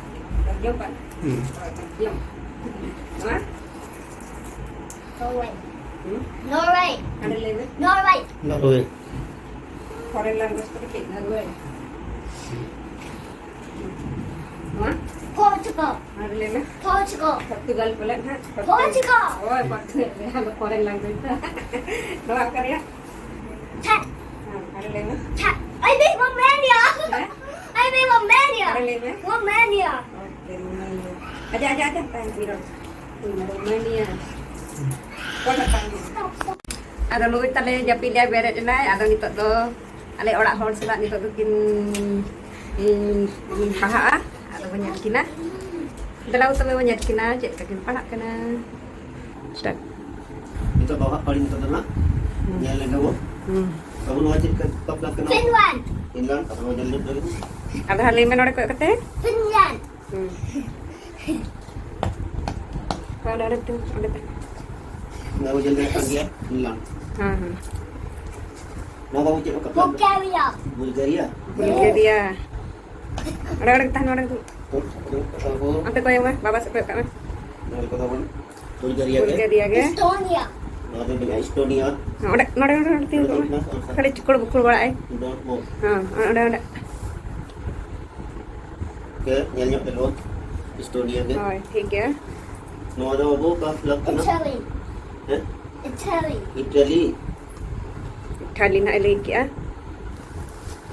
Belgium ᱯᱟᱞᱮ? ᱦᱩᱸ᱾ ᱦᱳᱭ, Belgium. ᱱᱚᱣᱟ? Norway. ᱦᱩᱸ? Norway. ᱱᱚᱰᱮ ᱞᱟᱹᱭ ᱢᱮ᱾ Norway. Norway. Foreign language ᱠᱚᱫᱚ ᱪᱮᱫ? Norway. ᱱᱚᱣᱟ? Portugal. ᱱᱚᱰᱮ ᱞᱟᱹᱭ ᱢᱮ᱾ Portugal. Portugal ᱯᱟᱞᱮ ᱱᱟᱦᱟᱜ? Portugal. ᱦᱳᱭ, Portugal ᱨᱮ ᱟᱫᱚ foreign language ᱫᱚ᱾ ᱱᱚᱣᱟ ᱚᱠᱟ ᱨᱮᱭᱟᱜ? Czech. ᱦᱮᱸ, ᱟᱨ ᱞᱟᱹᱭ ᱢᱮ᱾ Czech. I mean Romania. ᱦᱮᱸ? I mean Romania. ᱟᱨ ᱞᱟᱹᱭ ᱢᱮ᱾ Romania. Okay, Romania. ᱟᱪᱪᱷᱟ, ᱟᱪᱪᱷᱟ, ᱟᱪᱪᱷᱟ, ᱛᱟᱭᱚᱢ ᱛᱮ ᱨᱚᱲ᱾ ᱦᱩᱸ, Romania. ᱚᱠᱟᱴᱟᱜ ᱛᱟᱭᱚᱢ? Stop, stop. ᱟᱫᱚ ᱱᱩᱭ ᱛᱟᱞᱮ ᱡᱟᱹᱯᱤᱫ ᱞᱮ ᱵᱮᱨᱮᱫ ᱮᱱᱟᱭ᱾ ᱟᱫᱚ ᱱᱤᱛᱚᱜ ᱫᱚ ᱟᱞᱮ ᱚᱲᱟᱜ ᱦᱚᱲ ᱥᱟᱞᱟᱜ ᱱᱤᱛᱚᱜ ᱫᱚ ᱠᱤᱱ, ᱤᱧ, ᱤᱧ ᱯᱟᱲᱦᱟᱜᱼᱟ᱾ ᱟᱫᱚ ᱵᱚᱱ ᱧᱮᱞ ᱠᱤᱱᱟ᱾ ᱫᱮᱞᱟ ᱛᱚᱵᱮ ᱵᱚᱱ ᱧᱮᱞ ᱠᱤᱱᱟ ᱪᱮᱫ ᱞᱮᱠᱟ ᱠᱤᱱ ᱯᱟᱲᱦᱟᱜ ᱠᱟᱱᱟ᱾ Start. ᱱᱤᱛᱚᱜ ᱫᱚ ᱦᱟᱸᱜ ᱯᱟᱹᱲᱤ ᱱᱤᱛᱚᱜ ᱫᱚ ᱱᱟᱜ ᱦᱩᱸ᱾ ᱧᱮᱞ ᱞᱮᱜᱮ ᱵᱚ᱾ ᱦᱩᱸ᱾ ᱟᱵᱚ ᱱᱚᱣᱟ ᱪᱮᱫ ᱞᱮᱠᱟ ᱛᱚᱯ ᱠᱟᱱᱟ? Finland. Finland, ᱟᱵᱚ ᱱᱚᱣᱟ ᱧᱮᱞ ᱧᱚᱜ ᱞᱮᱜᱮ᱾ ᱟᱫᱚ ᱦᱟᱸᱜ ᱞᱟᱹᱭ ᱢᱮ ᱱᱚᱰᱮ ᱠᱚᱭᱚᱜ ᱠᱟᱛᱮ᱾ Finland. ᱦᱩᱸ᱾ ᱚᱸᱰᱮ, ᱚᱸᱰᱮ ᱛᱤᱸᱜᱩ, ᱚᱸᱰᱮ ᱛᱤᱸᱜᱩ᱾ ᱱᱚᱣᱟ ᱵᱚ ᱧᱮᱞ ᱫᱟᱲᱮᱭᱟᱜ ᱠᱟᱱ ᱜᱮᱭᱟ, Finland. ᱦᱮᱸ, ᱦᱮᱸ᱾ ᱱᱚᱣᱟ ᱵᱟᱵᱩ ᱪᱮᱫ ᱠᱚ ᱠᱟᱛᱷᱟ? Bulgaria. Bulgaria? ᱵᱩᱞᱜᱮᱨᱤᱭᱟ᱾ ᱚᱸᱰᱮ, ᱚᱸᱰᱮ ᱛᱟᱦᱮᱱ, ᱚᱸᱰᱮ ᱫᱩᱲᱩᱵ᱾ ᱛᱚ, ᱚᱸᱰᱮ ᱠᱟᱛᱷᱟ ᱠᱚ᱾ ᱚᱱᱛᱮ ᱠᱚᱭᱚᱜ ᱢᱮ, ᱵᱟᱵᱟ ᱥᱮᱫ ᱠᱚᱭᱚᱜ ᱠᱟᱜ ᱢᱮ᱾ ᱱᱚᱣᱟ ᱠᱚᱫᱚ ᱵᱚᱱ ᱵᱩᱞᱜᱟᱨᱤᱭᱟ ᱜᱮ᱾ ᱵᱩᱞᱜᱟᱨᱤᱭᱟ ᱜᱮ᱾ Estonia. ᱱᱚᱣᱟ ᱫᱚ ᱢᱮᱱᱟᱜᱼᱟ ᱤᱥᱴᱳᱱᱤᱭᱟ᱾ ᱦᱮᱸ, ᱚᱸᱰᱮ, ᱱᱚᱰᱮ, ᱱᱚᱰᱮ, ᱱᱚᱰᱮ ᱛᱤᱸᱜᱩ ᱠᱚᱜ ᱢᱮ᱾ ᱱᱚᱰᱮ ᱠᱷᱟᱹᱞᱤ ᱪᱩᱠᱩᱲ ᱵᱩᱠᱩᱲ ᱵᱟᱲᱟᱜ ᱟᱭ᱾ Don't move. ᱦᱮᱸ, ᱚᱸᱰᱮ, ᱚᱸᱰᱮ᱾ ᱜᱮ ᱧᱮᱞ ᱧᱚᱜ ᱛᱮ ᱱᱚᱣᱟ ᱤᱥᱴᱳᱱᱤᱭᱟ ᱜᱮ᱾ ᱦᱳᱭ, ᱴᱷᱤᱠ ᱜᱮᱭᱟ᱾ ᱱᱚᱣᱟ ᱫᱚ ᱟᱵᱚ ᱚᱠᱟ flag ᱠᱟᱱᱟ? Italy. ᱦᱮᱸ? Italy. Italy. Italy ᱱᱟᱜ ᱮ ᱞᱟᱹᱭ ᱠᱮᱜᱼᱟ᱾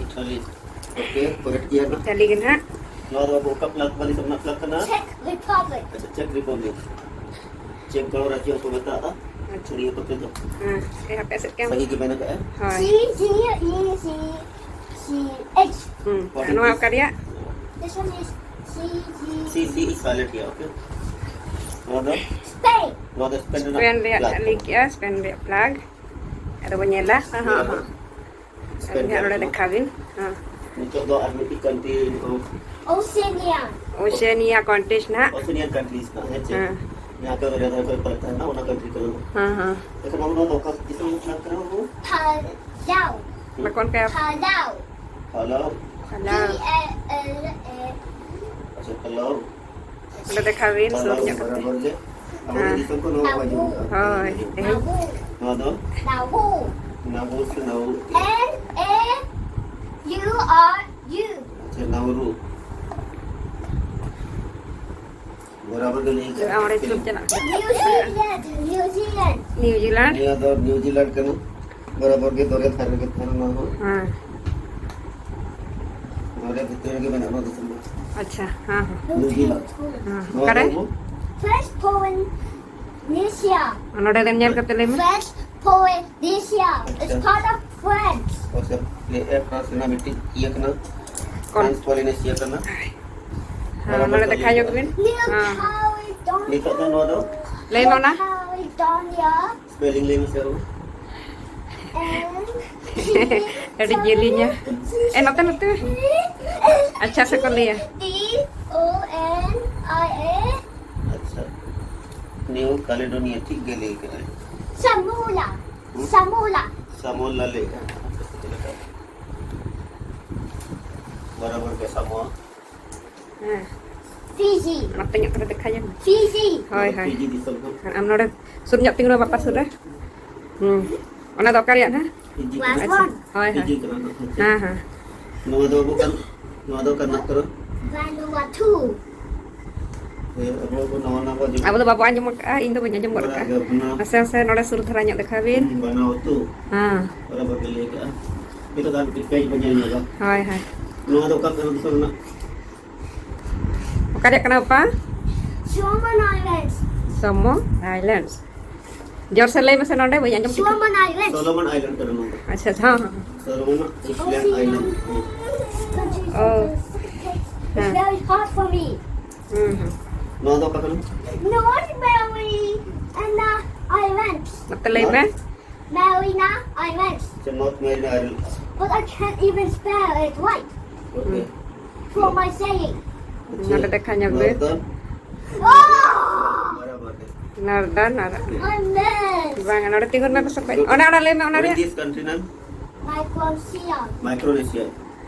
Italy. Okay, correct ᱜᱮᱭᱟ ᱱᱟᱜ᱾ Italy ᱜᱮ ᱱᱟᱜ᱾ ᱱᱚᱣᱟ ᱫᱚ ᱟᱵᱚ ᱚᱠᱟ flag, ᱵᱟᱹᱞᱤ ᱥᱟᱢᱱᱟ flag ᱠᱟᱱᱟ? Czech Republic. ᱟᱪᱪᱷᱟ, Czech Republic. ᱪᱮᱠ ᱜᱚᱬᱚᱨᱟᱡᱽᱡᱚ ᱦᱚᱸᱠᱚ ᱢᱮᱛᱟᱜᱼᱟ᱾ ᱟᱪᱪᱷᱟ᱾ ᱩᱲᱤᱭᱟ ᱠᱚᱛᱮ ᱫᱚ᱾ ᱦᱮᱸ, ᱮ ᱦᱟᱯᱮ ᱥᱮᱫ ᱠᱟᱢ᱾ ᱥᱟᱹᱦᱤ ᱜᱮ ᱢᱮᱱ ᱟᱠᱟᱫᱼᱟ᱾ ᱦᱳᱭ᱾ C G E C C H. ᱦᱩᱸ, what is ᱱᱚᱣᱟ this? ᱚᱠᱟ ᱨᱮᱭᱟᱜ? This one is C G. C, C is silent here, okay? ᱱᱚᱣᱟ ᱫᱚ? Spain. ᱱᱚᱣᱟ ᱫᱚ Spain ᱨᱮᱱᱟᱜ Spain ᱨᱮᱭᱟᱜ flag ᱞᱟᱹᱭ ᱠᱟᱱᱟ᱾ ᱠᱮᱜᱼᱟ, Spain ᱨᱮᱭᱟᱜ flag᱾ ᱟᱫᱚ ᱵᱚᱱ ᱧᱮᱞᱟ᱾ ᱦᱮᱸ, ᱦᱮᱸ, ᱧᱮᱞ ᱦᱮᱸ᱾ ᱟᱵᱚᱱ᱾ Spain ᱟᱨ ᱱᱚᱰᱮ ᱠᱟᱱᱟ᱾ ᱫᱮᱠᱷᱟᱣ ᱵᱤᱱ᱾ ᱦᱮᱸ᱾ ᱱᱤᱛᱚᱜ ᱫᱚ ᱟᱨ ᱢᱤᱫᱴᱤᱡ country, ᱚ, Oceania. Oceania countries ᱱᱟᱦᱟᱜ᱾ Oceania countries ᱱᱟᱦᱟᱜ, ᱦᱮᱸ ᱪᱮ? ᱦᱮᱸ᱾ ᱡᱟᱦᱟᱸ ᱠᱚ ᱫᱚᱨᱭᱟ ᱫᱷᱟᱨᱮ ᱠᱚᱨᱮ ᱯᱟᱨᱠ ᱛᱟᱦᱮᱱᱟ, ᱚᱱᱟ country ᱠᱟᱱᱟ᱾ ᱦᱮᱸ, ᱦᱮᱸ᱾ ᱮᱱᱠᱷᱟᱱ ᱟᱵᱚ ᱱᱚᱣᱟ ᱫᱚ ᱚᱠᱟ ᱫᱤᱥᱚᱢ ᱨᱮᱱᱟᱜ ᱠᱟᱱᱟ ᱵᱟᱵᱩ? Palau. ᱵᱟᱠᱚ ᱚᱱᱠᱟ Palau. Palau. Palau. P A L A. ᱟᱪᱪᱷᱟ, Palau. ᱚᱸᱰᱮ ᱫᱮᱠᱷᱟᱣ ᱵᱤᱱ, ᱥᱩᱨ ᱧᱚᱜ ᱠᱟᱛᱮ᱾ ᱵᱟᱨᱟᱵᱚᱨ ᱜᱮ᱾ ᱟᱵᱚ ᱦᱮᱸ᱾ ᱫᱤᱥᱚᱢ ᱠᱚ ᱱᱚᱣᱟ ᱠᱚ ᱟᱸᱡᱚᱢ ᱠᱟᱜᱼᱟ᱾ ᱦᱳᱭ, ᱛᱮᱦᱮᱧ᱾ ᱱᱚᱣᱟ ᱫᱚ? Nauru. Nauru ᱥᱮ Nauru? N A U R U. ᱟᱪᱪᱷᱟ, Nauru. ᱵᱟᱨᱟᱵᱚᱨ ᱜᱮ ᱞᱟᱹᱭ ᱠᱟᱜᱼᱟ᱾ ᱚᱸᱰᱮ ᱪᱩᱯ ᱪᱟᱞᱟᱜ᱾ New Zealand, New Zealand. New Zealand. ᱱᱤᱭᱟᱹ ᱫᱚ New Zealand ᱠᱟᱱᱟ᱾ ᱵᱚᱨᱟᱵᱚᱨ ᱜᱮ ᱫᱚᱨᱭᱟ ᱫᱷᱟᱨᱮ ᱨᱮᱜᱮ ᱛᱟᱦᱮᱱᱟ ᱱᱚᱣᱟ ᱦᱚᱸ᱾ ᱦᱮᱸ᱾ ᱫᱚᱨᱭᱟ ᱵᱷᱤᱛᱨᱤ ᱨᱮᱜᱮ ᱢᱮᱱᱟᱜᱼᱟ ᱱᱚᱣᱟ ᱫᱤᱥᱚᱢ ᱫᱚ᱾ ᱟᱪᱪᱷᱟ, ᱦᱮᱸ, ᱦᱮᱸ᱾ ᱱᱤᱭᱩ ᱡᱤᱞᱮᱱᱰ᱾ ᱦᱮᱸ᱾ ᱱᱚᱣᱟ ᱚᱠᱟᱨᱮ? ᱫᱚ ᱟᱵᱚ French Polynesia. ᱱᱚᱰᱮ ᱫᱚ ᱧᱮᱞ ᱠᱟᱛᱮ ᱞᱟᱹᱭ ᱢᱮ᱾ French Polynesia. It's ᱟᱪᱪᱷᱟ᱾ Part of France. ᱟᱪᱪᱷᱟ, ᱱᱤᱭᱟᱹ ᱯᱷᱨᱟᱱᱥ ᱨᱮᱱᱟᱜ ᱢᱤᱫᱴᱤᱡ ᱤᱭᱟᱹ ᱠᱟᱱᱟ᱾ ᱠᱚᱱ- ᱯᱷᱨᱟᱱᱥ ᱯᱚᱞᱤᱱᱮᱥᱤᱭᱟ ᱠᱟᱱᱟ᱾ ᱦᱮᱸ, ᱵᱚᱨᱟᱵᱚᱨ ᱱᱚᱰᱮ ᱜᱮ ᱫᱮᱠᱷᱟᱣ ᱧᱚᱜ ᱵᱤᱱ᱾ New ᱦᱮᱸ᱾ Caledonia. ᱱᱤᱛᱚᱜ ᱫᱚ ᱱᱚᱣᱟ ᱫᱚ? ᱞᱟᱹᱭ ᱢᱮ ᱚᱱᱟ᱾ Caledonia. Spelling ᱞᱟᱹᱭ ᱢᱮᱥᱮ ᱟᱨᱚ᱾ ᱟᱹᱰᱤ ᱡᱮᱞᱮᱧᱟ᱾ ᱮ, ᱱᱚᱛᱮ, ᱱᱚᱛᱮ᱾ ᱟᱪᱪᱷᱟ ᱥᱮ ᱠᱚ ᱞᱟᱹᱭᱟ᱾ T O N I A. ᱟᱪᱪᱷᱟ᱾ ᱱᱤᱭᱩ ᱠᱟᱞᱮᱰᱳᱱᱤᱭᱟ, ᱴᱷᱤᱠ ᱜᱮ ᱞᱟᱹᱭ ᱠᱟᱜᱼᱟᱭ᱾ ᱥᱟᱢᱳᱞᱟ᱾ ᱦᱩᱸ? ᱥᱟᱢᱳᱞᱟ᱾ ᱥᱟᱢᱳᱞᱟ ᱞᱟᱹᱭ ᱠᱟᱜᱼᱟᱭ᱾ ᱵᱚᱨᱟᱵᱚᱨ ᱜᱮ ᱥᱟᱢᱳ᱾ ᱦᱮᱸ᱾ ᱯᱷᱤᱡᱤ᱾ ᱱᱚᱛᱮ ᱧᱚᱜ ᱠᱟᱛᱮ ᱫᱮᱠᱷᱟ ᱧᱚᱜ ᱢᱮ᱾ ᱯᱷᱤᱡᱤ᱾ ᱦᱳᱭ, ᱦᱳᱭ᱾ ᱯᱷᱤᱡᱤ ᱫᱤᱥᱚᱢ ᱠᱷᱚᱱ᱾ ᱟᱨ ᱟᱢ ᱱᱚᱰᱮ ᱥᱩᱨ ᱧᱚᱜ ᱛᱤᱸᱜᱩ ᱢᱮ ᱵᱟᱯᱟ ᱥᱩᱨ ᱨᱮ᱾ ᱦᱩᱸ᱾ ᱚᱱᱟ ᱫᱚ ᱚᱠᱟ ᱨᱮᱭᱟᱜ ᱱᱟᱦᱟᱜ? ᱯᱷᱤᱡᱤ ᱠᱞᱟᱥ ᱠᱟᱱᱟ᱾ ᱟᱪᱪᱷᱟ᱾ ᱳᱣᱟᱱ᱾ ᱦᱳᱭ, ᱦᱳᱭ᱾ ᱯᱷᱤᱡᱤ ᱠᱟᱱᱟ ᱱᱟᱦᱟᱜ᱾ ᱦᱮᱸ, ᱦᱮᱸ᱾ ᱱᱚᱣᱟ ᱫᱚ ᱟᱵᱚ ᱠᱟᱱ, ᱱᱚᱣᱟ ᱫᱚ ᱠᱟᱱᱟ ᱠᱟᱱᱟ᱾ ᱵᱷᱟᱱᱩᱣᱟᱛᱩ᱾ ᱟᱵᱚ ᱫᱚ ᱵᱟᱵᱚ ᱟᱸᱡᱚᱢ ᱟᱠᱟᱫᱼᱟ, ᱤᱧ ᱫᱚ ᱵᱟᱹᱧ ᱟᱸᱡᱚᱢ ᱜᱚᱫ ᱟᱠᱟᱫᱼᱟ᱾ ᱱᱟᱥᱮ ᱱᱟᱥᱮ ᱱᱚᱰᱮ ᱥᱩᱨ ᱫᱷᱟᱨᱟ ᱧᱚᱜ ᱫᱮᱠᱷᱟᱣ ᱵᱤᱱ᱾ ᱦᱩᱸ, ᱵᱟᱱᱟᱣ ᱩᱛᱩ᱾ ᱦᱮᱸ᱾ ᱵᱚᱨᱟᱵᱚᱨ ᱜᱮ ᱞᱟᱹᱭ ᱠᱟᱜᱼᱟ᱾ ᱱᱤᱛᱚᱜ ᱫᱚ ᱟᱨ ᱢᱤᱫᱴᱤᱡ ᱯᱮᱡᱽ ᱵᱚᱱ ᱧᱮᱞ ᱧᱚᱜᱟ᱾ ᱦᱳᱭ, ᱦᱳᱭ᱾ ᱱᱚᱣᱟ ᱫᱚ ᱚᱠᱟ ᱠᱟᱱᱟ ᱫᱤᱥᱚᱢ ᱨᱮᱱᱟᱜ? ᱚᱠᱟ ᱨᱮᱭᱟᱜ ᱠᱟᱱᱟ, ᱵᱟᱯᱟ? Solomon Islands᱾ Solomon Islands᱾ ᱡᱳᱨ ᱥᱮ ᱞᱟᱹᱭ ᱢᱮᱥᱮ, ᱱᱚᱰᱮ ᱵᱟᱹᱧ ᱟᱸᱡᱚᱢ ᱴᱷᱤᱠ᱾ Solomon Islands᱾ Solomon Island ᱠᱟᱱᱟ ᱱᱚᱣᱟ ᱫᱚ᱾ ᱟᱪᱪᱷᱟ, ᱟᱪᱪᱷᱟ, ᱦᱚᱸ, ᱦᱚᱸ᱾ Solomon Island᱾ ᱚ᱾ It's ᱦᱮᱸ᱾ Very hard for me. ᱦᱩᱸ, ᱦᱩᱸ᱾ ᱱᱚᱣᱟ ᱫᱚ ᱚᱠᱟ ᱠᱟᱱᱟ? North Maui and the Islands. ᱱᱚᱛᱮ ᱞᱟᱹᱭ ᱢᱮ᱾ North Mariana Islands. ᱥᱮ North Mariana Islands. But I can't even spell it right. Okay. ᱦᱩᱸ᱾ For my saying. ᱱᱚᱰᱮ ᱫᱮᱠᱷᱟ ᱧᱚᱜ ᱢᱮ᱾ Northern. Oh! ᱵᱟᱨᱟᱵᱟᱨ ᱜᱮ᱾ Northern R I missed. ᱵᱟᱝ, ᱱᱚᱰᱮ ᱛᱤᱸᱜᱩᱱ ᱢᱮ, ᱯᱟᱥᱮ ᱠᱷᱚᱡ᱾ ᱚᱱᱮ ᱚᱱᱟ ᱞᱟᱹᱭ ᱢᱮ, ᱚᱱᱟ ᱨᱮᱭᱟᱜ᱾ What is this country name? Micronesia.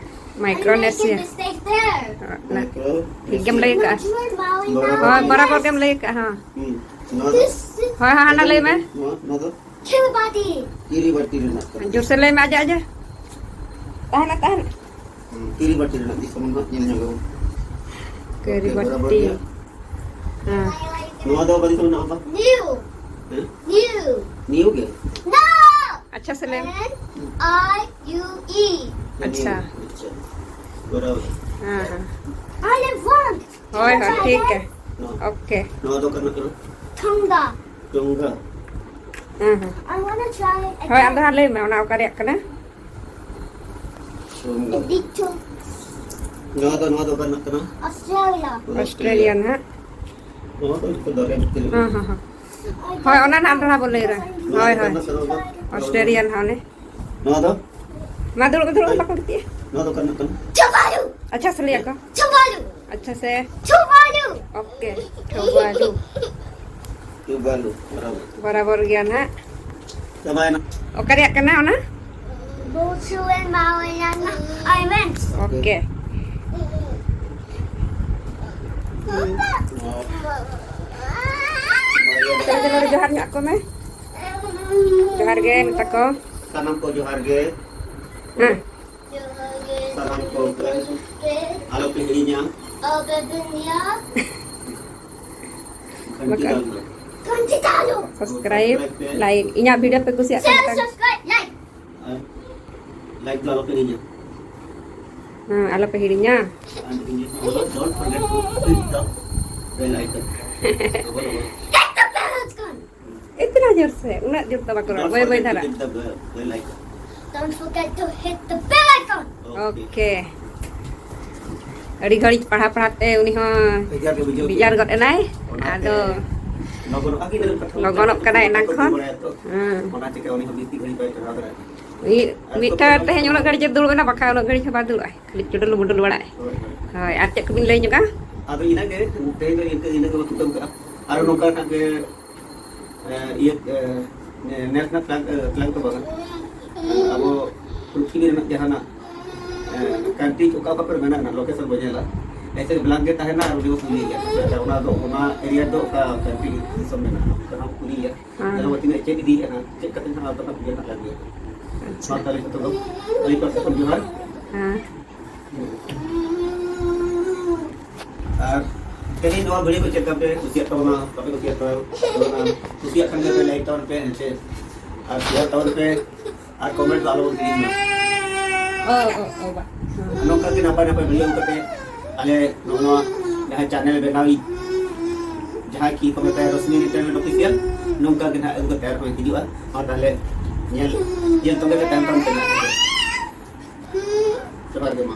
Micronesia. I made a mistake there. ᱦᱳᱭ, ᱱᱟ-, ᱴᱷᱤᱠ ᱜᱮᱢ ᱞᱟᱹᱭ ᱠᱟᱜᱼᱟ᱾ Not sure about ᱦᱳᱭ, ᱵᱟᱨᱟᱵᱚᱨ ᱜᱮᱢ ᱞᱟᱹᱭ ᱠᱟᱜᱼᱟ, ᱦᱚᱸ᱾ ᱦᱩᱸ, ᱱᱚᱣᱟ ᱫᱚ? This is ᱦᱳᱭ, ᱦᱳᱭ, ᱦᱟᱱᱟ ᱞᱟᱹᱭ ᱢᱮ᱾ ᱱᱚᱣᱟ, ᱱᱚᱣᱟ ᱫᱚ? ᱠᱤᱨᱤᱵᱟᱴᱤ᱾ ᱠᱤᱨᱤᱵᱟᱴᱤ ᱨᱮᱱᱟᱜ ᱠᱟᱱᱟ᱾ ᱡᱳᱨ ᱥᱮ ᱞᱟᱹᱭ ᱢᱮ, ᱟᱡᱟᱜ, ᱟᱡᱟᱜ᱾ ᱛᱟᱦᱮᱱᱟ, ᱛᱟᱦᱮᱱᱟ᱾ ᱦᱩᱸ, ᱠᱤᱨᱤᱵᱟᱴᱤ ᱨᱮᱱᱟᱜ ᱫᱤᱥᱚᱢ ᱦᱟᱸᱜ ᱧᱮᱞ ᱧᱚᱜ ᱟᱵᱚᱱ᱾ ᱠᱤᱨᱤᱵᱟᱴᱤ᱾ ᱵᱚᱨᱟᱵᱚᱨ ᱜᱮᱭᱟ᱾ ᱦᱮᱸ᱾ ᱱᱚᱣᱟ ᱫᱚ ᱚᱠᱟ ᱫᱤᱥᱚᱢ ᱨᱮᱱᱟᱜ ᱚᱱᱠᱟ? New. ᱦᱮᱸ? New. New ᱜᱮ? No! ᱟᱪᱪᱷᱟ ᱥᱮ ᱞᱟᱹᱭ ᱢᱮ᱾ N I U E. ᱟᱪᱪᱷᱟ᱾ ᱟᱪᱪᱷᱟ᱾ ᱵᱚᱨᱟᱵᱚᱨ᱾ ᱦᱮᱸ, ᱦᱮᱸ᱾ I live one. ᱦᱳᱭ, ᱦᱳᱭ, ᱴᱷᱤᱠ ᱜᱮ᱾ ᱱᱚᱣᱟ᱾ Okay. ᱱᱚᱣᱟ ᱫᱚ ᱚᱠᱟ ᱨᱮᱱᱟᱜ ᱠᱟᱱᱟ? Tonga. ᱴᱚᱝᱜᱟ᱾ ᱦᱮᱸ, ᱦᱮᱸ᱾ I wanna try again. ᱦᱳᱭ, ᱟᱫᱚ ᱦᱟᱸᱜ ᱞᱟᱹᱭ ᱢᱮ, ᱚᱱᱟ ᱚᱠᱟ ᱨᱮᱭᱟᱜ ᱠᱟᱱᱟ? ᱴᱚᱝᱜᱟ᱾ ᱱᱚᱣᱟ ᱫᱚ, ᱱᱚᱣᱟ ᱫᱚ ᱚᱠᱟ ᱨᱮᱱᱟᱜ ᱠᱟᱱᱟ? Australia. Australia ᱱᱟᱦᱟᱜ᱾ ᱱᱚᱣᱟ ᱫᱚ ᱡᱚᱛᱚ ᱫᱚᱨᱭᱟ ᱵᱷᱤᱛᱤᱨ ᱨᱮ᱾ ᱦᱮᱸ, ᱦᱮᱸ, ᱦᱮᱸ᱾ ᱦᱳᱭ, ᱚᱱᱟ ᱱᱟᱦᱟᱜ ᱫᱚᱲᱦᱟ ᱵᱚ ᱞᱟᱹᱭ ᱮᱫᱟ᱾ ᱱᱚᱣᱟ ᱦᱳᱭ, ᱫᱚ ᱦᱳᱭ᱾ ᱚᱠᱟ ᱨᱮᱱᱟᱜ ᱠᱟᱱᱟ? Australia ᱱᱟᱦᱟᱜ ᱚᱱᱮ᱾ ᱱᱚᱣᱟ ᱫᱚ? ᱢᱟ ᱫᱩᱲᱩᱵ, ᱫᱩᱲᱩᱵ, ᱵᱟᱠᱚ ᱜᱤᱛᱤᱡᱼᱟ᱾ ᱱᱚᱣᱟ ᱫᱚ ᱚᱠᱟ ᱨᱮᱱᱟᱜ ᱠᱟᱱᱟ? ᱪᱩᱵᱟᱨᱩ᱾ ᱟᱪᱪᱷᱟ ᱥᱮ ᱞᱟᱹᱭᱟ ᱠᱚ? ᱪᱩᱵᱟᱨᱩ᱾ ᱟᱪᱪᱷᱟ ᱥᱮ? ᱪᱩᱵᱟᱨᱩ᱾ Okay, ᱪᱩᱵᱟᱨᱩ᱾ ᱪᱩᱵᱟᱨᱩ, ᱵᱚᱨᱟᱵᱚᱨ᱾ ᱵᱚᱨᱟᱵᱚᱨ ᱜᱮᱭᱟ ᱱᱟᱦᱟᱜ᱾ ᱪᱟᱵᱟᱭᱮᱱᱟ᱾ ᱚᱠᱟ ᱨᱮᱭᱟᱜ ᱠᱟᱱᱟ ᱚᱱᱟ? Botswana, Maui and Islands. Okay. Okay. ᱦᱩᱸ᱾ ᱪᱚᱞᱚ, ᱪᱚᱞᱚ, ᱡᱚᱦᱟᱨ ᱧᱚᱜ ᱟᱠᱚ ᱢᱮ᱾ ᱡᱚᱦᱟᱨ ᱜᱮ ᱢᱮᱛᱟ ᱠᱚ᱾ ᱥᱟᱱᱟᱢ ᱠᱚ ᱡᱚᱦᱟᱨ ᱜᱮ᱾ ᱦᱮᱸ᱾ ᱥᱟᱱᱟᱢ ᱠᱚ ᱟᱞᱚ ᱯᱮ ᱦᱤᱲᱤᱧᱟ᱾ ᱟᱞᱚ ᱯᱮ ᱦᱤᱲᱤᱧᱟ᱾ ᱵᱟᱠᱷᱟᱱ ᱥᱟᱵᱥᱠᱨᱟᱭᱤᱵ, ᱞᱟᱭᱤᱠ, ᱤᱧᱟᱹᱜ ᱵᱷᱤᱰᱤᱭᱳ ᱯᱮ ᱠᱩᱥᱤᱭᱟᱜ ᱠᱷᱟᱱ ᱥᱟᱵᱥᱠᱨᱟᱭᱤᱵ, ᱞᱟᱭᱤᱠ᱾ ᱟᱨ ᱞᱟᱭᱤᱠ ᱫᱚ ᱟᱞᱚ ᱯᱮ ᱦᱤᱲᱤᱧᱟ᱾ ᱦᱮᱸ, ᱟᱞᱚ ᱯᱮ ᱦᱤᱲᱤᱧᱟ᱾ And don't forget to hit the bell icon. ᱮᱛᱱᱟ ᱡᱳᱨ ᱥᱮ, ᱩᱱᱟᱹᱜ ᱡᱳᱨ ᱫᱚ ᱵᱟᱠᱚ ᱨᱚᱲ, ᱵᱟᱹᱭ ᱵᱟᱹᱭ ᱫᱷᱟᱨᱟ᱾ Don't forget to hit the bell icon. Okay. ᱟᱹᱰᱤ ᱜᱷᱟᱹᱲᱤᱡ ᱯᱟᱲᱦᱟᱣ ᱯᱟᱲᱦᱟᱣ ᱛᱮ ᱩᱱᱤ ᱦᱚᱸ ᱵᱮᱡᱟᱨ ᱜᱮ ᱵᱩᱡᱷᱟᱹᱣ ᱵᱮᱡᱟᱨ ᱠᱮᱫᱟ᱾ ᱜᱚᱫ ᱮᱱᱟᱭ᱾ ᱚᱱᱟᱛᱮ ᱟᱫᱚ ᱞᱚᱜᱚᱱᱚᱜ ᱠᱟᱱᱟᱭ ᱮᱱᱟᱝ ᱠᱷᱚᱱ᱾ ᱦᱮᱸ᱾ ᱚᱱᱟ ᱪᱤᱠᱟᱹ ᱩᱱᱤ ᱦᱚᱸ ᱵᱤᱥᱤ ᱜᱷᱟᱹᱲᱤᱡ ᱵᱟᱭ ᱯᱟᱲᱦᱟᱣ ᱫᱟᱲᱮᱭᱟᱜᱼᱟ᱾ ᱢᱤᱫ, ᱢᱤᱫᱴᱟᱝ ᱛᱮᱦᱮᱧ ᱩᱱᱟᱹᱜ ᱜᱷᱟᱹᱲᱤᱡ ᱮ ᱫᱩᱲᱩᱵ ᱮᱱᱟ, ᱵᱟᱠᱷᱟᱱ ᱩᱱᱟᱹᱜ ᱜᱷᱟᱹᱲᱤᱡ ᱦᱚᱸ ᱵᱟᱭ ᱫᱩᱲᱩᱵᱼᱟᱭ, ᱠᱷᱟᱹᱞᱤ ᱪᱩᱰᱩᱞ ᱵᱩᱰᱩᱞ ᱵᱟᱲᱟᱭ᱾ ᱦᱳᱭ, ᱦᱳᱭ᱾ ᱦᱳᱭ, ᱟᱨ ᱪᱮᱫ ᱠᱚᱵᱤᱱ ᱞᱟᱹᱭ ᱧᱚᱜᱟ? ᱟᱫᱚ ᱤᱱᱟᱹᱜᱮ, ᱛᱮᱦᱮᱧ ᱫᱚ ᱤᱱᱠᱟᱹ, ᱤᱱᱟᱹ ᱜᱮᱵᱚᱱ ᱛᱷᱩᱠᱟᱹᱢ ᱠᱟᱜᱼᱟ᱾ ᱟᱨᱚ ᱱᱚᱝᱠᱟ ᱱᱟᱜ ᱜᱮ, ᱮ, ᱤᱭᱟᱹ, ᱮ, ᱱᱮᱥ ᱨᱮᱱᱟᱜ ᱯᱞᱟᱱ, ᱮ, ᱯᱞᱟᱱ ᱠᱚ ᱵᱟᱝᱟ᱾ ᱟᱵᱚ ᱯᱨᱤᱛᱷᱤᱵᱤ ᱨᱮᱱᱟᱜ ᱡᱟᱦᱟᱱᱟᱜ, ᱮ, ᱠᱟᱱᱴᱨᱤ ᱚᱠᱟ ᱚᱠᱟ ᱠᱚᱨᱮ ᱢᱮᱱᱟᱜᱼᱟ, ᱞᱳᱠᱮᱥᱚᱱ ᱵᱚᱱ ᱧᱮᱞᱟ᱾ ᱮᱭᱥᱮ ᱵᱞᱟᱝᱠ ᱜᱮ ᱛᱟᱦᱮᱱᱟ ᱟᱨ ᱩᱱᱤ ᱵᱚᱱ ᱠᱩᱞᱤᱭᱮᱭᱟ, ᱚᱱᱟ ᱫᱚ, ᱚᱱᱟ ᱮᱨᱤᱭᱟ ᱫᱚ ᱚᱠᱟ ᱠᱟᱱᱴᱨᱤ ᱫᱤᱥᱚᱢ ᱢᱮᱱᱟᱜᱼᱟ, ᱚᱱᱟ ᱦᱚᱸ ᱠᱩᱞᱤᱭᱮᱭᱟ᱾ ᱦᱮᱸ᱾ ᱛᱟᱦᱞᱮ ᱛᱤᱱᱟᱹᱜ ᱪᱮᱫ ᱤᱫᱤᱭᱮᱫᱼᱟ ᱦᱟᱸᱜ, ᱪᱮᱫ ᱠᱟᱛᱮ ᱦᱟᱸᱜ ᱟᱫᱚ ᱦᱟᱸᱜ ᱵᱩᱡᱷᱟᱹᱣ ᱦᱟᱸᱜ ᱞᱟᱜᱮ᱾ ᱟᱪᱪᱷᱟ᱾ ᱢᱟ ᱛᱟᱦᱞᱮ ᱡᱚᱛᱚ ᱫᱚ ᱟᱹᱰᱤ ᱯᱟᱥᱮ ᱠᱷᱚᱱ ᱡᱚᱦᱟᱨ᱾ ᱦᱮᱸ᱾ ᱟᱨ ᱛᱮᱦᱮᱧ ᱱᱚᱣᱟ ᱵᱷᱤᱰᱤᱭᱳ ᱠᱚ ᱪᱮᱫ ᱞᱮᱠᱟ ᱯᱮ ᱠᱩᱥᱤᱭᱟᱜ ᱛᱟᱵᱚᱱᱟ, ᱵᱟᱯᱮ ᱠᱩᱥᱤᱭᱟᱜ ᱛᱟᱵᱚᱱᱟ? ᱠᱩᱥᱤᱭᱟᱜ ᱠᱷᱟᱱ ᱫᱚ ᱞᱟᱭᱤᱠ ᱛᱟᱵᱚᱱ ᱯᱮ, ᱦᱮᱸ ᱥᱮ? ᱟᱨ ᱥᱮᱭᱟᱨ ᱛᱟᱵᱚᱱ ᱯᱮ, ᱟᱨ ᱠᱚᱢᱮᱱᱴ ᱫᱚ ᱟᱞᱚ ᱵᱚᱱ ᱦᱤᱲᱤᱧ ᱢᱟ᱾ ᱚ, ᱚ, ᱚ, ᱵᱟ᱾ ᱦᱮᱸ᱾ ᱱᱚᱝᱠᱟ ᱜᱮ ᱱᱟᱯᱟᱭ ᱱᱟᱯᱟᱭ ᱵᱷᱤᱰᱤᱭᱳ ᱟᱹᱜᱩ ᱠᱟᱛᱮ ᱟᱞᱮ ᱱᱚᱜᱼᱚ ᱱᱚᱣᱟ ᱡᱟᱦᱟᱸ ᱪᱮᱱᱮᱞ ᱵᱮᱱᱟᱣᱤᱡ ᱡᱟᱦᱟᱸᱭ ᱠᱤ ᱠᱚ ᱢᱮᱛᱟᱭᱟ ᱨᱚᱥᱢᱤ ᱮᱱᱴᱟᱨᱴᱮᱱᱢᱮᱱᱴ ᱚᱯᱷᱤᱥᱤᱭᱟᱞ, ᱱᱚᱝᱠᱟ ᱜᱮ ᱱᱟᱦᱟᱜ ᱟᱹᱜᱩ ᱠᱟᱛᱮ ᱟᱨᱦᱚᱸ ᱦᱤᱡᱩᱜᱼᱟ᱾ ᱢᱟ ᱛᱟᱦᱞᱮ ᱧᱮᱞ, ᱧᱮᱞ ᱛᱚᱵᱮ ᱯᱮ ᱛᱟᱭᱚᱢ ᱛᱟᱭᱚᱢ ᱛᱮ ᱱᱟᱦᱟᱜ᱾ ᱡᱚᱦᱟᱨ ᱜᱮ ᱢᱟ᱾